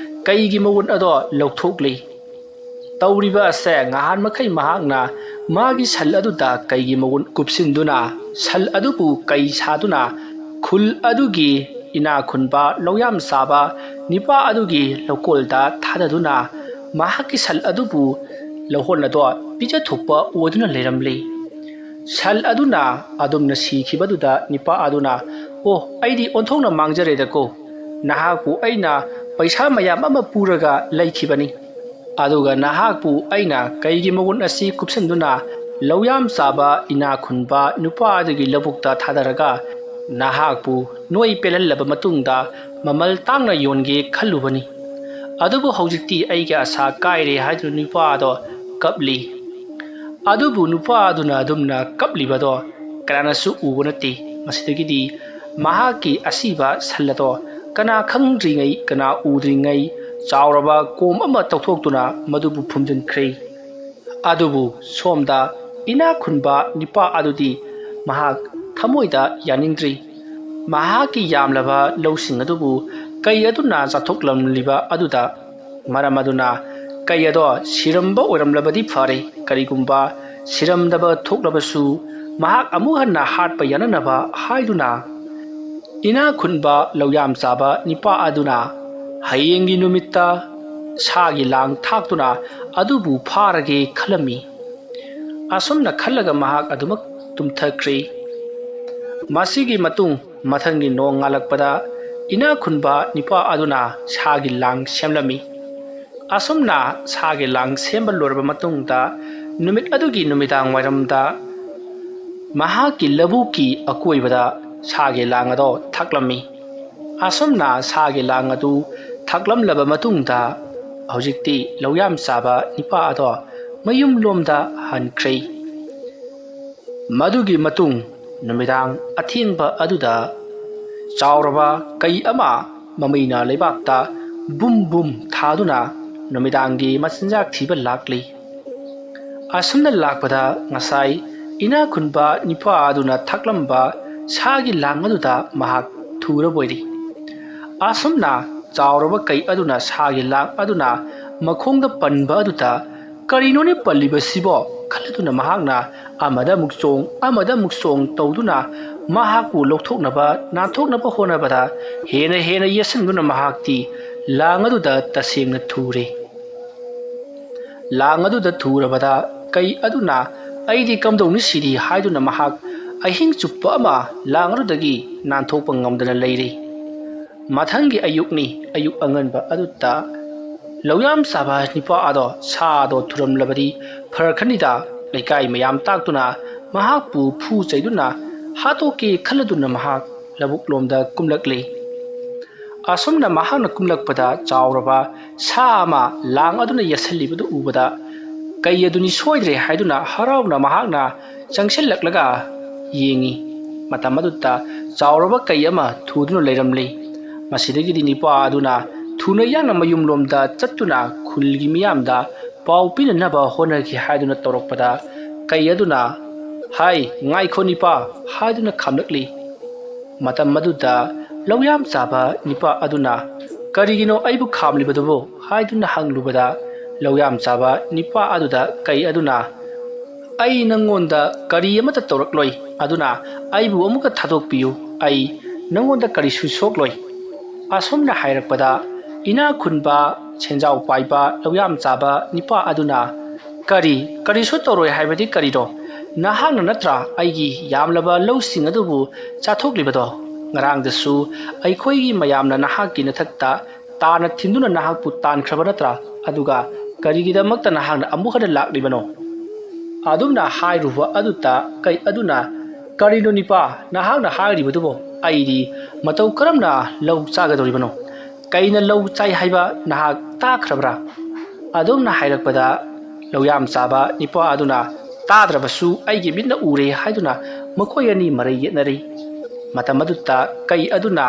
ꯀꯩꯒꯤ ꯃꯒꯨꯟ ꯑꯗꯣ ꯂꯧꯊꯣꯛꯂꯤ꯫ ꯇꯧꯔꯤꯕ ꯑꯁꯦ ꯉꯍꯥꯟ ꯃꯈꯩ ꯃꯍꯥꯛꯅ ꯃꯥꯒꯤ ꯁꯜ ꯑꯗꯨꯗ ꯀꯩꯒꯤ ꯃꯒꯨꯟ ꯀꯨꯞꯁꯤꯟꯗꯨꯅ ꯁꯜ ꯑꯗꯨꯕꯨ ꯀꯩ ꯁꯥꯗꯨꯅ ꯈꯨꯜ ꯑꯗꯨꯒꯤ ꯏꯅꯥ ꯈꯨꯟꯕ ꯂꯧꯌꯥꯝ ꯆꯥꯕ ꯅꯤꯄꯥ ꯑꯗꯨꯒꯤ ꯂꯧꯀꯣꯜꯗ ꯊꯥꯗꯗꯨꯅ ꯃꯍꯥꯛꯀꯤ ꯁꯟ ꯑꯗꯨꯕꯨ ꯂꯧꯍꯣꯟ ꯑꯗꯣ ꯄꯤꯖꯊꯣꯛꯄ ꯑꯣꯏꯗꯨꯅ ꯂꯩꯔꯝꯂꯤ꯫ ꯁꯟ ꯑꯗꯨꯅ ꯑꯗꯨꯝꯅ ꯁꯤꯈꯤꯕꯗꯨꯗ ꯅꯤꯄꯥ ꯑꯗꯨꯅ, "ꯑꯣ, ꯑꯩꯗꯤ ꯑꯣꯟꯊꯣꯛꯅ ꯃꯥꯡꯖꯔꯦꯗꯀꯣ꯫ ꯅꯍꯥꯛꯄꯨ ꯑꯩꯅ ꯄꯩꯁꯥ ꯃꯌꯥꯝ ꯑꯃ ꯄꯨꯔꯒ ꯂꯩꯈꯤꯕꯅꯤ꯫ ꯑꯗꯨꯒ ꯅꯍꯥꯛꯄꯨ ꯑꯩꯅ ꯀꯩꯒꯤ ꯃꯒꯨꯟ ꯑꯁꯤ ꯀꯨꯞꯁꯟꯗꯨꯅ ꯂꯧꯌꯥꯝ ꯆꯥꯕ ꯏꯅꯥ ꯈꯨꯟꯕ ꯅꯨꯄꯥ ꯑꯗꯨꯒꯤ ꯂꯧꯕꯨꯛꯇ ꯊꯥꯗꯔꯒ ꯅꯍꯥꯛꯄꯨ ꯅꯣꯏ ꯄꯦꯜꯍꯜꯂꯕ ꯃꯇꯨꯡꯗ ꯃꯃꯜ ꯇꯥꯡꯅ ꯌꯣꯟꯒꯦ ꯈꯜꯂꯨꯕꯅꯤ꯫ ꯑꯗꯨꯕꯨ ꯍꯧꯖꯤꯛꯇꯤ ꯑꯩꯒꯤ ꯑꯁꯥ ꯀꯥꯏꯔꯦ" ꯍꯥꯏꯗꯨꯅ ꯅꯨꯄꯥ ꯑꯗꯣ ꯀꯞꯂꯤ꯫ ꯑꯗꯨꯕꯨ ꯅꯨꯄꯥ ꯑꯗꯨꯅ ꯑꯗꯨꯝꯅ ꯀꯞꯂꯤꯕꯗꯣ ꯀꯅꯥꯅꯁꯨ ꯎꯕ ꯅꯠꯇꯦ꯫ ꯃꯁꯤꯗꯒꯤꯗꯤ ꯃꯍꯥꯛꯀꯤ ꯑꯁꯤꯕ ꯁꯜ ꯑꯗꯣ ꯀꯅꯥ ꯈꯪꯗ꯭ꯔꯤꯉꯩ, ꯀꯅꯥ ꯎꯗ꯭ꯔꯤꯉꯩ, ꯆꯥꯎꯔꯕ ꯀꯣꯝ ꯑꯃ ꯇꯧꯊꯣꯛꯇꯨꯅ ꯃꯗꯨꯕꯨ ꯐꯨꯝꯖꯤꯟꯈ꯭ꯔꯦ꯫ ꯑꯗꯨꯕꯨ ꯁꯣꯝꯗ ꯏꯅꯥꯛ ꯈꯨꯟꯕ ꯅꯤꯄꯥ ꯑꯗꯨꯗꯤ ꯃꯍꯥꯛ ꯊꯃꯣꯏꯗ ꯌꯥꯅꯤꯡꯗ꯭ꯔꯤ꯫ ꯃꯍꯥꯛꯀꯤ ꯌꯥꯝꯂꯕ ꯂꯧꯁꯤꯡ ꯑꯗꯨꯕꯨ ꯀꯩ ꯑꯗꯨꯅ ꯆꯥꯊꯣꯛꯂꯝꯂꯤꯕ ꯑꯗꯨꯗ ꯃꯔꯝ ꯑꯗꯨꯅ ꯀꯩ ꯑꯗꯣ ꯁꯤꯔꯝꯕ ꯑꯣꯏꯔꯝꯂꯕꯗꯤ ꯐꯔꯦ, ꯀꯔꯤꯒꯨꯝꯕ ꯁꯤꯔꯝꯗꯕ ꯊꯣꯛꯂꯕꯁꯨ ꯃꯍꯥꯛ ꯑꯃꯨꯛ ꯍꯟꯅ ꯍꯥꯠꯄ ꯌꯥꯅꯅꯕ ꯍꯥꯏꯗꯨꯅ ꯏꯅꯥꯛ ꯈꯨꯟꯕ ꯂꯧꯌꯥꯝ ꯆꯥꯕ ꯅꯤꯄꯥ ꯑꯗꯨꯅ ꯍꯌꯦꯡꯒꯤ ꯅꯨꯃꯤꯠꯇ ꯁꯥꯒꯤ ꯂꯥꯡ ꯊꯥꯛꯇꯨꯅ ꯑꯗꯨꯕꯨ ꯐꯥꯔꯒꯦ ꯈꯜꯂꯝꯃꯤ꯫ ꯑꯁꯨꯝꯅ ꯈꯜꯂꯒ ꯃꯍꯥꯛ ꯑꯗꯨꯃꯛ ꯇꯨꯝꯊꯈ꯭ꯔꯦ꯫ ꯃꯁꯤꯒꯤ ꯃꯇꯨꯡ ꯃꯊꯪꯒꯤ ꯅꯣꯡ ꯉꯥꯜꯂꯛꯄꯗ ꯏꯅꯥꯛ ꯈꯨꯟꯕ ꯅꯤꯄꯥ ꯑꯗꯨꯅ ꯁꯥꯒꯤ ꯂꯥꯡ ꯁꯦꯝꯂꯝꯃꯤ꯫ ꯑꯁꯨꯝꯅ ꯁꯥꯒꯤ ꯂꯥꯡ ꯁꯦꯝꯕ ꯂꯣꯏꯔꯕ ꯃꯇꯨꯡꯗ ꯅꯨꯃꯤꯠ ꯑꯗꯨꯒꯤ ꯅꯨꯃꯤꯗꯥꯡ ꯋꯥꯏꯔꯝꯗ ꯃꯍꯥꯛꯀꯤ ꯂꯧꯕꯨꯛꯀꯤ ꯑꯀꯣꯏꯕꯗ ꯁꯥꯒꯤ ꯂꯥꯡ ꯑꯗꯣ ꯊꯥꯛꯂꯝꯃꯤ꯫ ꯑꯁꯨꯝꯅ ꯁꯥꯒꯤ ꯂꯥꯡ ꯑꯗꯨ ꯊꯥꯛꯂꯝꯂꯕ ꯃꯇꯨꯡꯗ ꯍꯧꯖꯤꯛꯇꯤ ꯂꯧꯌꯥꯝ ꯆꯥꯕ ꯅꯤꯄꯥ ꯑꯗꯣ ꯃꯌꯨꯝꯂꯣꯝꯗ ꯍꯟꯈ꯭ꯔꯦ꯫ ꯃꯗꯨꯒꯤ ꯃꯇꯨꯡ ꯅꯨꯃꯤꯗꯥꯡ ꯑꯊꯦꯡꯕ ꯑꯗꯨꯗ ꯆꯥꯎꯔꯕ ꯀꯩ ꯑꯃ ꯃꯃꯩꯅ ꯂꯩꯕꯥꯛꯇ ꯕꯨꯝ ꯕꯨꯝ ꯊꯥꯗꯨꯅ ꯅꯨꯃꯤꯗꯥꯡꯒꯤ ꯃꯆꯤꯟꯖꯥꯛ ꯊꯤꯕ ꯂꯥꯛꯂꯤ꯫ ꯑꯁꯨꯝꯅ ꯂꯥꯛꯄꯗ ꯉꯁꯥꯏ ꯏꯅꯥꯛ ꯈꯨꯟꯕ ꯅꯤꯄꯥ ꯑꯗꯨꯅ ꯊꯛꯂꯝꯕ ꯁꯥꯒꯤ ꯂꯥꯡ ꯑꯗꯨꯗ ꯃꯍꯥꯛ ꯊꯨꯔꯕꯣꯏꯔꯤ꯫ ꯑꯁꯨꯝꯅ ꯆꯥꯎꯔꯕ ꯀꯩ ꯑꯗꯨꯅ ꯁꯥꯒꯤ ꯂꯥꯡ ꯑꯗꯨꯅ ꯃꯈꯣꯡꯗ ꯄꯟꯕ ꯑꯗꯨꯗ "ꯀꯔꯤꯅꯣꯅꯦ ꯄꯜꯂꯤꯕꯁꯤꯕꯣ?" ꯈꯜꯂꯗꯨꯅ ꯃꯍꯥꯛꯅ ꯑꯃꯗ ꯑꯃꯨꯛ ꯆꯣꯡ, ꯑꯃꯗ ꯑꯃꯨꯛ ꯆꯣꯡ ꯇꯧꯗꯨꯅ ꯃꯍꯥꯛꯄꯨ ꯂꯧꯊꯣꯛꯅꯕ, ꯅꯥꯟꯊꯣꯛꯅꯕ ꯍꯣꯠꯅꯕꯗ ꯍꯦꯟꯅ ꯍꯦꯟꯅ ꯌꯦꯠꯁꯤꯟꯗꯨꯅ ꯃꯍꯥꯛꯇꯤ ꯂꯥꯡ ꯑꯗꯨꯗ ꯇꯁꯦꯡꯅ ꯊꯨꯔꯦ꯫ ꯂꯥꯡ ꯑꯗꯨꯗ ꯊꯨꯔꯕꯗ ꯀꯩ ꯑꯗꯨꯅ "ꯑꯩꯗꯤ ꯀꯝꯗꯧꯅꯤ ꯁꯤꯗꯤ" ꯍꯥꯏꯗꯨꯅ ꯃꯍꯥꯛ ꯑꯍꯤꯡ ꯆꯨꯞꯄ ꯑꯃ ꯂꯥꯡ ꯑꯗꯨꯗꯒꯤ ꯅꯥꯟꯊꯣꯛꯄ ꯉꯝꯗꯅ ꯂꯩꯔꯦ꯫ ꯃꯊꯪꯒꯤ ꯑꯌꯨꯛꯅꯤ, ꯑꯌꯨꯛ ꯑꯉꯟꯕ ꯑꯗꯨꯗ ꯂꯧꯌꯥꯝ ꯆꯥꯕ ꯅꯤꯄꯥ ꯑꯗꯣ ꯁꯥ ꯑꯗꯣ ꯊꯨꯔꯝꯂꯕꯗꯤ ꯐꯔꯛꯈꯅꯤꯗ ꯂꯩꯀꯥꯏ ꯃꯌꯥꯝ ꯇꯥꯛꯇꯨꯅ ꯃꯍꯥꯛꯄꯨ ꯐꯨ ꯆꯩꯗꯨꯅ ꯍꯥꯠꯇꯣꯛꯀꯦ ꯈꯜꯂꯗꯨꯅ ꯃꯍꯥꯛ ꯂꯧꯕꯨꯛꯂꯣꯝꯗ ꯀꯨꯝꯂꯛꯂꯤ꯫ ꯑꯁꯨꯝꯅ ꯃꯍꯥꯛꯅ ꯀꯨꯝꯂꯛꯄꯗ ꯆꯥꯎꯔꯕ ꯁꯥ ꯑꯃ ꯂꯥꯡ ꯑꯗꯨꯅ ꯌꯦꯠꯁꯜꯂꯤꯕꯗꯨ ꯎꯕꯗ ꯀꯩ ꯑꯗꯨꯅꯤ ꯁꯣꯏꯗ꯭ꯔꯦ ꯍꯥꯏꯗꯨꯅ ꯍꯔꯥꯎꯅ ꯃꯍꯥꯛꯅ ꯆꯪꯁꯤꯜꯂꯛꯂꯒ ꯌꯦꯡꯉꯤ꯫ ꯃꯇꯝ ꯑꯗꯨꯗ ꯆꯥꯎꯔꯕ ꯀꯩ ꯑꯃ ꯊꯨꯗꯨꯅ ꯂꯩꯔꯝꯂꯤ꯫ ꯃꯁꯤꯗꯒꯤꯗꯤ ꯅꯤꯄꯥ ꯑꯗꯨꯅ ꯊꯨꯅ ꯌꯥꯡꯅ ꯃꯌꯨꯝꯂꯣꯝꯗ ꯆꯠꯇꯨꯅ ꯈꯨꯜꯒꯤ ꯃꯤꯌꯥꯝꯗ ꯄꯥꯎ ꯄꯤꯅꯅꯕ ꯍꯣꯠꯅꯈꯤ ꯍꯥꯏꯗꯨꯅ ꯇꯧꯔꯛꯄꯗ ꯀꯩ ꯑꯗꯨꯅ "ꯍꯥꯏ, ꯉꯥꯏꯈꯣ ꯅꯤꯄꯥ" ꯍꯥꯏꯗꯨꯅ ꯈꯥꯝꯂꯛꯂꯤ꯫ ꯃꯇꯝ ꯑꯗꯨꯗ ꯂꯧꯌꯥꯝ ꯆꯥꯕ ꯅꯤꯄꯥ ꯑꯗꯨꯅ "ꯀꯔꯤꯒꯤꯅꯣ ꯑꯩꯕꯨ ꯈꯥꯝꯂꯤꯕꯗꯨꯕꯨ?" ꯍꯥꯏꯗꯨꯅ ꯍꯪꯂꯨꯕꯗ ꯂꯧꯌꯥꯝ ꯆꯥꯕ ꯅꯤꯄꯥ ꯑꯗꯨꯗ ꯀꯩ ꯑꯗꯨꯅ "ꯑꯩ ꯅꯪꯉꯣꯟꯗ ꯀꯔꯤ ꯑꯃꯠꯇ ꯇꯧꯔꯛꯂꯣꯏ, ꯑꯗꯨꯅ ꯑꯩꯕꯨ ꯑꯃꯨꯛꯀ ꯊꯥꯗꯣꯛꯄꯤꯌꯨ, ꯑꯩ ꯅꯪꯉꯣꯟꯗ ꯀꯔꯤꯁꯨ ꯁꯣꯛꯂꯣꯏ" ꯑꯁꯨꯝꯅ ꯍꯥꯏꯔꯛꯄꯗ ꯏꯅꯥꯛ ꯈꯨꯟꯕ, ꯁꯦꯟꯖꯥꯎ ꯄꯥꯏꯕ, ꯂꯧꯌꯥꯝ ꯆꯥꯕ ꯅꯤꯄꯥ ꯑꯗꯨꯅ "ꯀꯔꯤ, ꯀꯔꯤꯁꯨ ꯇꯧꯔꯣꯏ ꯍꯥꯏꯕꯗꯤ ꯀꯔꯤꯅꯣ? ꯅꯍꯥꯛꯅ ꯅꯠꯇ꯭ꯔꯥ ꯑꯩꯒꯤ ꯌꯥꯝꯂꯕ ꯂꯧꯁꯤꯡ ꯑꯗꯨꯕꯨ ꯆꯥꯊꯣꯛꯂꯤꯕꯗꯣ? ꯉꯔꯥꯡꯗꯁꯨ ꯑꯩꯈꯣꯏꯒꯤ ꯃꯌꯥꯝꯅ ꯅꯍꯥꯛꯀꯤ ꯅꯊꯛꯇ ꯇꯥꯅ ꯊꯤꯟꯗꯨꯅ ꯅꯍꯥꯛꯄꯨ ꯇꯥꯟꯈ꯭ꯔꯕ ꯅꯠꯇ꯭ꯔꯥ? ꯑꯗꯨꯒ ꯀꯔꯤꯒꯤꯗꯃꯛꯇ ꯅꯍꯥꯛꯅ ꯑꯃꯨꯛ ꯍꯟꯅ ꯂꯥꯛꯂꯤꯕꯅꯣ?" ꯑꯗꯨꯝꯅ ꯍꯥꯏꯔꯨꯕ ꯑꯗꯨꯗ ꯀꯩ ꯑꯗꯨꯅ "ꯀꯔꯤꯅꯣ ꯅꯤꯄꯥ, ꯅꯍꯥꯛꯅ ꯍꯥꯏꯔꯤꯕꯗꯨꯕꯨ? ꯑꯩꯗꯤ ꯃꯇꯧ ꯀꯔꯝꯅ ꯂꯧ ꯆꯥꯒꯗꯧꯔꯤꯕꯅꯣ? ꯀꯩꯅ ꯂꯧ ꯆꯥꯏ ꯍꯥꯏꯕ ꯅꯍꯥꯛ ꯇꯥꯈ꯭ꯔꯕ꯭ꯔꯥ?" ꯑꯗꯨꯝꯅ ꯍꯥꯏꯔꯛꯄꯗ ꯂꯧꯌꯥꯝ ꯆꯥꯕ ꯅꯤꯄꯥ ꯑꯗꯨꯅ "ꯇꯥꯗ꯭ꯔꯕꯁꯨ ꯑꯩꯒꯤ ꯃꯤꯠꯅ ꯎꯔꯦ" ꯍꯥꯏꯗꯨꯅ ꯃꯈꯣꯏ ꯑꯅꯤ ꯃꯔꯩ ꯌꯦꯠꯅꯔꯤ꯫ ꯃꯇꯝ ꯑꯗꯨꯗ ꯀꯩ ꯑꯗꯨꯅ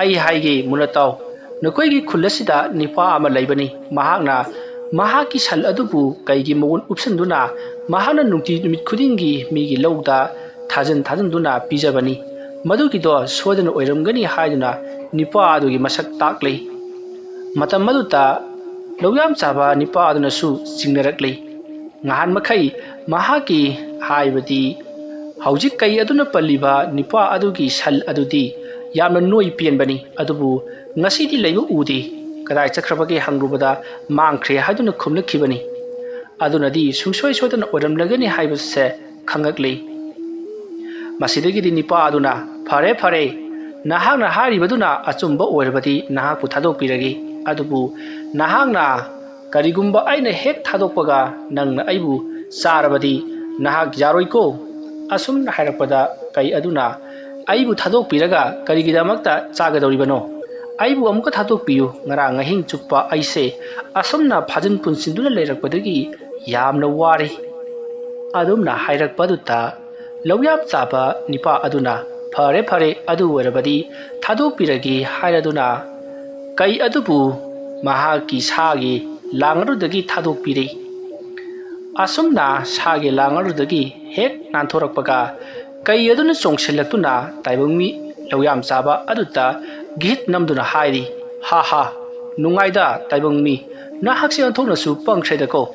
"ꯑꯩ ꯍꯥꯏꯒꯦ, ꯃꯨꯟꯅ ꯇꯥꯎ꯫ ꯅꯈꯣꯏꯒꯤ ꯈꯨꯜ ꯑꯁꯤꯗ ꯅꯤꯄꯥ ꯑꯃ ꯂꯩꯕꯅꯤ꯫ ꯃꯍꯥꯛꯅ ꯃꯍꯥꯛꯀꯤ ꯁꯟ ꯑꯗꯨꯕꯨ ꯀꯩꯒꯤ ꯃꯒꯨꯟ ꯎꯞꯁꯤꯟꯗꯨꯅ ꯃꯍꯥꯛꯅ ꯅꯨꯡꯇꯤ ꯅꯨꯃꯤꯠ ꯈꯨꯗꯤꯡꯒꯤ ꯃꯤꯒꯤ ꯂꯧꯗ ꯊꯥꯖꯤꯟ ꯊꯥꯖꯤꯟꯗꯨꯅ ꯄꯤꯖꯕꯅꯤ꯫ ꯃꯗꯨꯒꯤꯗꯣ ꯁꯣꯏꯗꯅ ꯑꯣꯏꯔꯝꯒꯅꯤ" ꯍꯥꯏꯗꯨꯅ ꯅꯤꯄꯥ ꯑꯗꯨꯒꯤ ꯃꯁꯛ ꯇꯥꯛꯂꯤ꯫ ꯃꯇꯝ ꯑꯗꯨꯗ ꯂꯧꯌꯥꯝ ꯆꯥꯕ ꯅꯤꯄꯥ ꯑꯗꯨꯅꯁꯨ ꯆꯤꯡꯅꯔꯛꯂꯤ꯫ ꯉꯍꯥꯟ ꯃꯈꯩ ꯃꯍꯥꯛꯀꯤ ꯍꯥꯏꯕꯗꯤ ꯍꯧꯖꯤꯛ ꯀꯩ ꯑꯗꯨꯅ ꯄꯜꯂꯤꯕ ꯅꯨꯄꯥ ꯑꯗꯨꯒꯤ ꯁꯟ ꯑꯗꯨꯗꯤ ꯌꯥꯝꯅ ꯅꯣꯏ ꯄꯦꯟꯕꯅꯤ, ꯑꯗꯨꯕꯨ ꯉꯁꯤꯗꯤ ꯂꯩꯕ ꯎꯗꯦ꯫ ꯀꯗꯥꯏ ꯆꯠꯈ꯭ꯔꯕꯒꯦ ꯍꯪꯂꯨꯕꯗ ꯃꯥꯡꯈ꯭ꯔꯦ ꯍꯥꯏꯗꯨꯅ ꯈꯨꯝꯂꯛꯈꯤꯕꯅꯤ꯫ ꯑꯗꯨꯅꯗꯤ ꯁꯨꯡꯁꯣꯏ ꯁꯣꯏꯗꯅ ꯑꯣꯏꯔꯝꯂꯒꯅꯤ ꯍꯥꯏꯕꯁꯦ ꯈꯪꯉꯛꯂꯤ꯫ ꯃꯁꯤꯗꯒꯤꯗꯤ ꯅꯨꯄꯥ ꯑꯗꯨꯅ, "ꯐꯔꯦ, ꯐꯔꯦ, ꯅꯍꯥꯛꯅ ꯍꯥꯏꯔꯤꯕꯗꯨꯅ ꯑꯆꯨꯝꯕ ꯑꯣꯏꯔꯕꯗꯤ ꯅꯍꯥꯛꯄꯨ ꯊꯥꯗꯣꯛꯄꯤꯔꯒꯦ꯫ ꯑꯗꯨꯕꯨ ꯅꯍꯥꯛꯅ ꯀꯔꯤꯒꯨꯝꯕ ꯑꯩꯅ ꯍꯦꯛ ꯊꯥꯗꯣꯛꯄꯒ ꯅꯪꯅ ꯑꯩꯕꯨ ꯆꯥꯔꯕꯗꯤ ꯅꯍꯥꯛ ꯌꯥꯔꯣꯏꯀꯣ?" ꯑꯁꯨꯝꯅ ꯍꯥꯏꯔꯛꯄꯗ ꯀꯩ ꯑꯗꯨꯅ, "ꯑꯩꯕꯨ ꯊꯥꯗꯣꯛꯄꯤꯔꯒ ꯀꯔꯤꯒꯤꯗꯃꯛꯇ ꯆꯥꯒꯗꯧꯔꯤꯕꯅꯣ? ꯑꯩꯕꯨ ꯑꯃꯨꯛꯀ ꯊꯥꯗꯣꯛꯄꯤꯌꯨ꯫ ꯉꯔꯥꯡ ꯑꯍꯤꯡ ꯆꯨꯞꯄ ꯑꯩꯁꯦ ꯑꯁꯨꯝꯅ ꯐꯥꯖꯤꯟ ꯄꯨꯟꯁꯤꯟꯗꯨꯅ ꯂꯩꯔꯛꯄꯗꯒꯤ ꯌꯥꯝꯅ ꯋꯥꯔꯦ"꯫ ꯑꯗꯨꯝꯅ ꯍꯥꯏꯔꯛꯄ ꯑꯗꯨꯗ ꯂꯧꯌꯥꯝ ꯆꯥꯕ ꯅꯤꯄꯥ ꯑꯗꯨꯅ, "ꯐꯔꯦ, ꯐꯔꯦ, ꯑꯗꯨ ꯑꯣꯏꯔꯕꯗꯤ ꯊꯥꯗꯣꯛꯄꯤꯔꯒꯦ" ꯍꯥꯏꯔꯗꯨꯅ ꯀꯩ ꯑꯗꯨꯕꯨ ꯃꯍꯥꯛꯀꯤ ꯁꯥꯒꯤ ꯂꯥꯡ ꯑꯗꯨꯗꯒꯤ ꯊꯥꯗꯣꯛꯄꯤꯔꯦ꯫ ꯑꯁꯨꯝꯅ ꯁꯥꯒꯤ ꯂꯥꯡ ꯑꯗꯨꯗꯒꯤ ꯍꯦꯛ ꯅꯥꯟꯊꯣꯔꯛꯄꯒ ꯀꯩ ꯑꯗꯨꯅ ꯆꯣꯡꯁꯤꯜꯂꯛꯇꯨꯅ ꯇꯥꯏꯕꯪ ꯃꯤ ꯂꯧꯌꯥꯝ ꯆꯥꯕ ꯑꯗꯨꯗ ꯒꯤꯍꯤꯠ ꯅꯝꯗꯨꯅ ꯍꯥꯏꯔꯤ, "ꯍꯥ ꯍꯥ, ꯅꯨꯡꯉꯥꯏꯗ ꯇꯥꯏꯕꯪ ꯃꯤ, ꯅꯍꯥꯛꯁꯦ ꯑꯣꯟꯊꯣꯛꯅꯁꯨ ꯄꯪꯈ꯭ꯔꯦꯗꯀꯣ꯫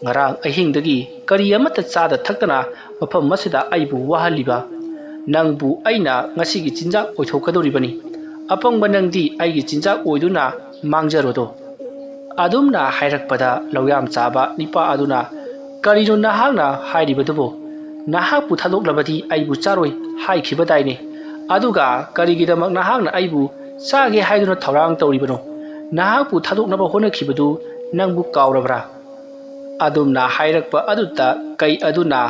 ꯉꯔꯥꯡ ꯑꯍꯤꯡꯗꯒꯤ ꯀꯔꯤ ꯑꯃꯠꯇ ꯆꯥꯗ ꯊꯛꯇꯅ ꯃꯐꯝ ꯑꯁꯤꯗ ꯑꯩꯕꯨ ꯋꯥꯍꯜꯂꯤꯕ ꯅꯪꯕꯨ ꯑꯩꯅ ꯉꯁꯤꯒꯤ ꯆꯤꯟꯖꯥꯛ ꯑꯣꯏꯊꯣꯛꯀꯗꯧꯔꯤꯕꯅꯤ꯫ ꯑꯄꯪꯕ ꯅꯪꯗꯤ ꯑꯩꯒꯤ ꯆꯤꯟꯖꯥꯛ ꯑꯣꯏꯗꯨꯅ ꯃꯥꯡꯖꯔꯣꯗꯣ"꯫ ꯑꯗꯨꯝꯅ ꯍꯥꯏꯔꯛꯄꯗ ꯂꯧꯌꯥꯝ ꯆꯥꯕ ꯅꯤꯄꯥ ꯑꯗꯨꯅ, "ꯀꯔꯤꯅꯣ ꯅꯍꯥꯛꯅ ꯍꯥꯏꯔꯤꯕꯗꯨꯕꯨ? ꯅꯍꯥꯛꯄꯨ ꯊꯥꯗꯣꯛꯂꯕꯗꯤ ꯑꯩꯕꯨ ꯆꯥꯔꯣꯏ ꯍꯥꯏꯈꯤꯕꯗꯥꯏꯅꯦ? ꯑꯗꯨꯒ ꯀꯔꯤꯒꯤꯗꯃꯛ ꯅꯍꯥꯛꯅ ꯑꯩꯕꯨ ꯆꯥꯒꯦ ꯍꯥꯏꯗꯨꯅ ꯊꯧꯔꯥꯡ ꯇꯧꯔꯤꯕꯅꯣ? ꯅꯍꯥꯛꯄꯨ ꯊꯥꯗꯣꯛꯅꯕ ꯍꯣꯠꯅꯈꯤꯕꯗꯨ ꯅꯪꯕꯨ ꯀꯥꯎꯔꯕ꯭ꯔꯥ?" ꯑꯗꯨꯝꯅ ꯍꯥꯏꯔꯛꯄ ꯑꯗꯨꯗ ꯀꯩ ꯑꯗꯨꯅ,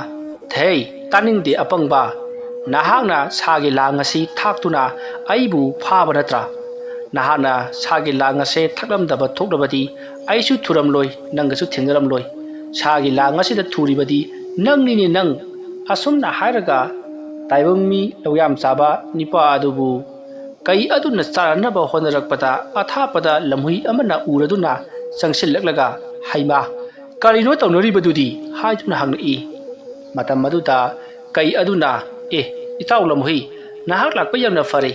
"ꯊꯩ, ꯇꯥꯅꯤꯡꯗꯦ ꯑꯄꯪꯕ! ꯅꯍꯥꯛꯅ ꯁꯥꯒꯤ ꯂꯥꯡ ꯑꯁꯤ ꯊꯥꯛꯇꯨꯅ ꯑꯩꯕꯨ ꯐꯥꯕ ꯅꯠꯇ꯭ꯔꯥ? ꯅꯍꯥꯛꯅ ꯁꯥꯒꯤ ꯂꯥꯡ ꯑꯁꯦ ꯊꯛꯂꯝꯗꯕ ꯊꯣꯛꯂꯕꯗꯤ ꯑꯩꯁꯨ ꯊꯨꯔꯝꯂꯣꯏ, ꯅꯪꯒꯁꯨ ꯊꯦꯡꯅꯔꯝꯂꯣꯏ꯫ ꯁꯥꯒꯤ ꯂꯥꯡ ꯑꯁꯤꯗ ꯊꯨꯔꯤꯕꯗꯤ ꯅꯪꯅꯤꯅꯦ, ꯅꯪ!" ꯑꯁꯨꯝꯅ ꯍꯥꯏꯔꯒ ꯇꯥꯏꯕꯪ ꯃꯤ ꯂꯧꯌꯥꯝ ꯆꯥꯕ ꯅꯤꯄꯥ ꯑꯗꯨꯕꯨ ꯀꯩ ꯑꯗꯨꯅ ꯆꯥꯔꯅꯕ ꯍꯣꯠꯅꯔꯛꯄꯗ ꯑꯊꯥꯞꯄꯗ ꯂꯝꯍꯨꯏ ꯑꯃꯅ ꯎꯔꯗꯨꯅ ꯆꯪꯁꯤꯜꯂꯛꯂꯒ, "ꯍꯩꯃꯥ, ꯀꯔꯤꯅꯣ ꯇꯧꯅꯔꯤꯕꯗꯨꯗꯤ?" ꯍꯥꯏꯗꯨꯅ ꯍꯪꯂꯛꯏ꯫ ꯃꯇꯝ ꯑꯗꯨꯗ ꯀꯩ ꯑꯗꯨꯅ, "ꯑꯦ, ꯏꯇꯥꯎ ꯂꯝꯍꯨꯏ, ꯅꯍꯥꯛ ꯂꯥꯛꯄ ꯌꯥꯝꯅ ꯐꯔꯦ꯫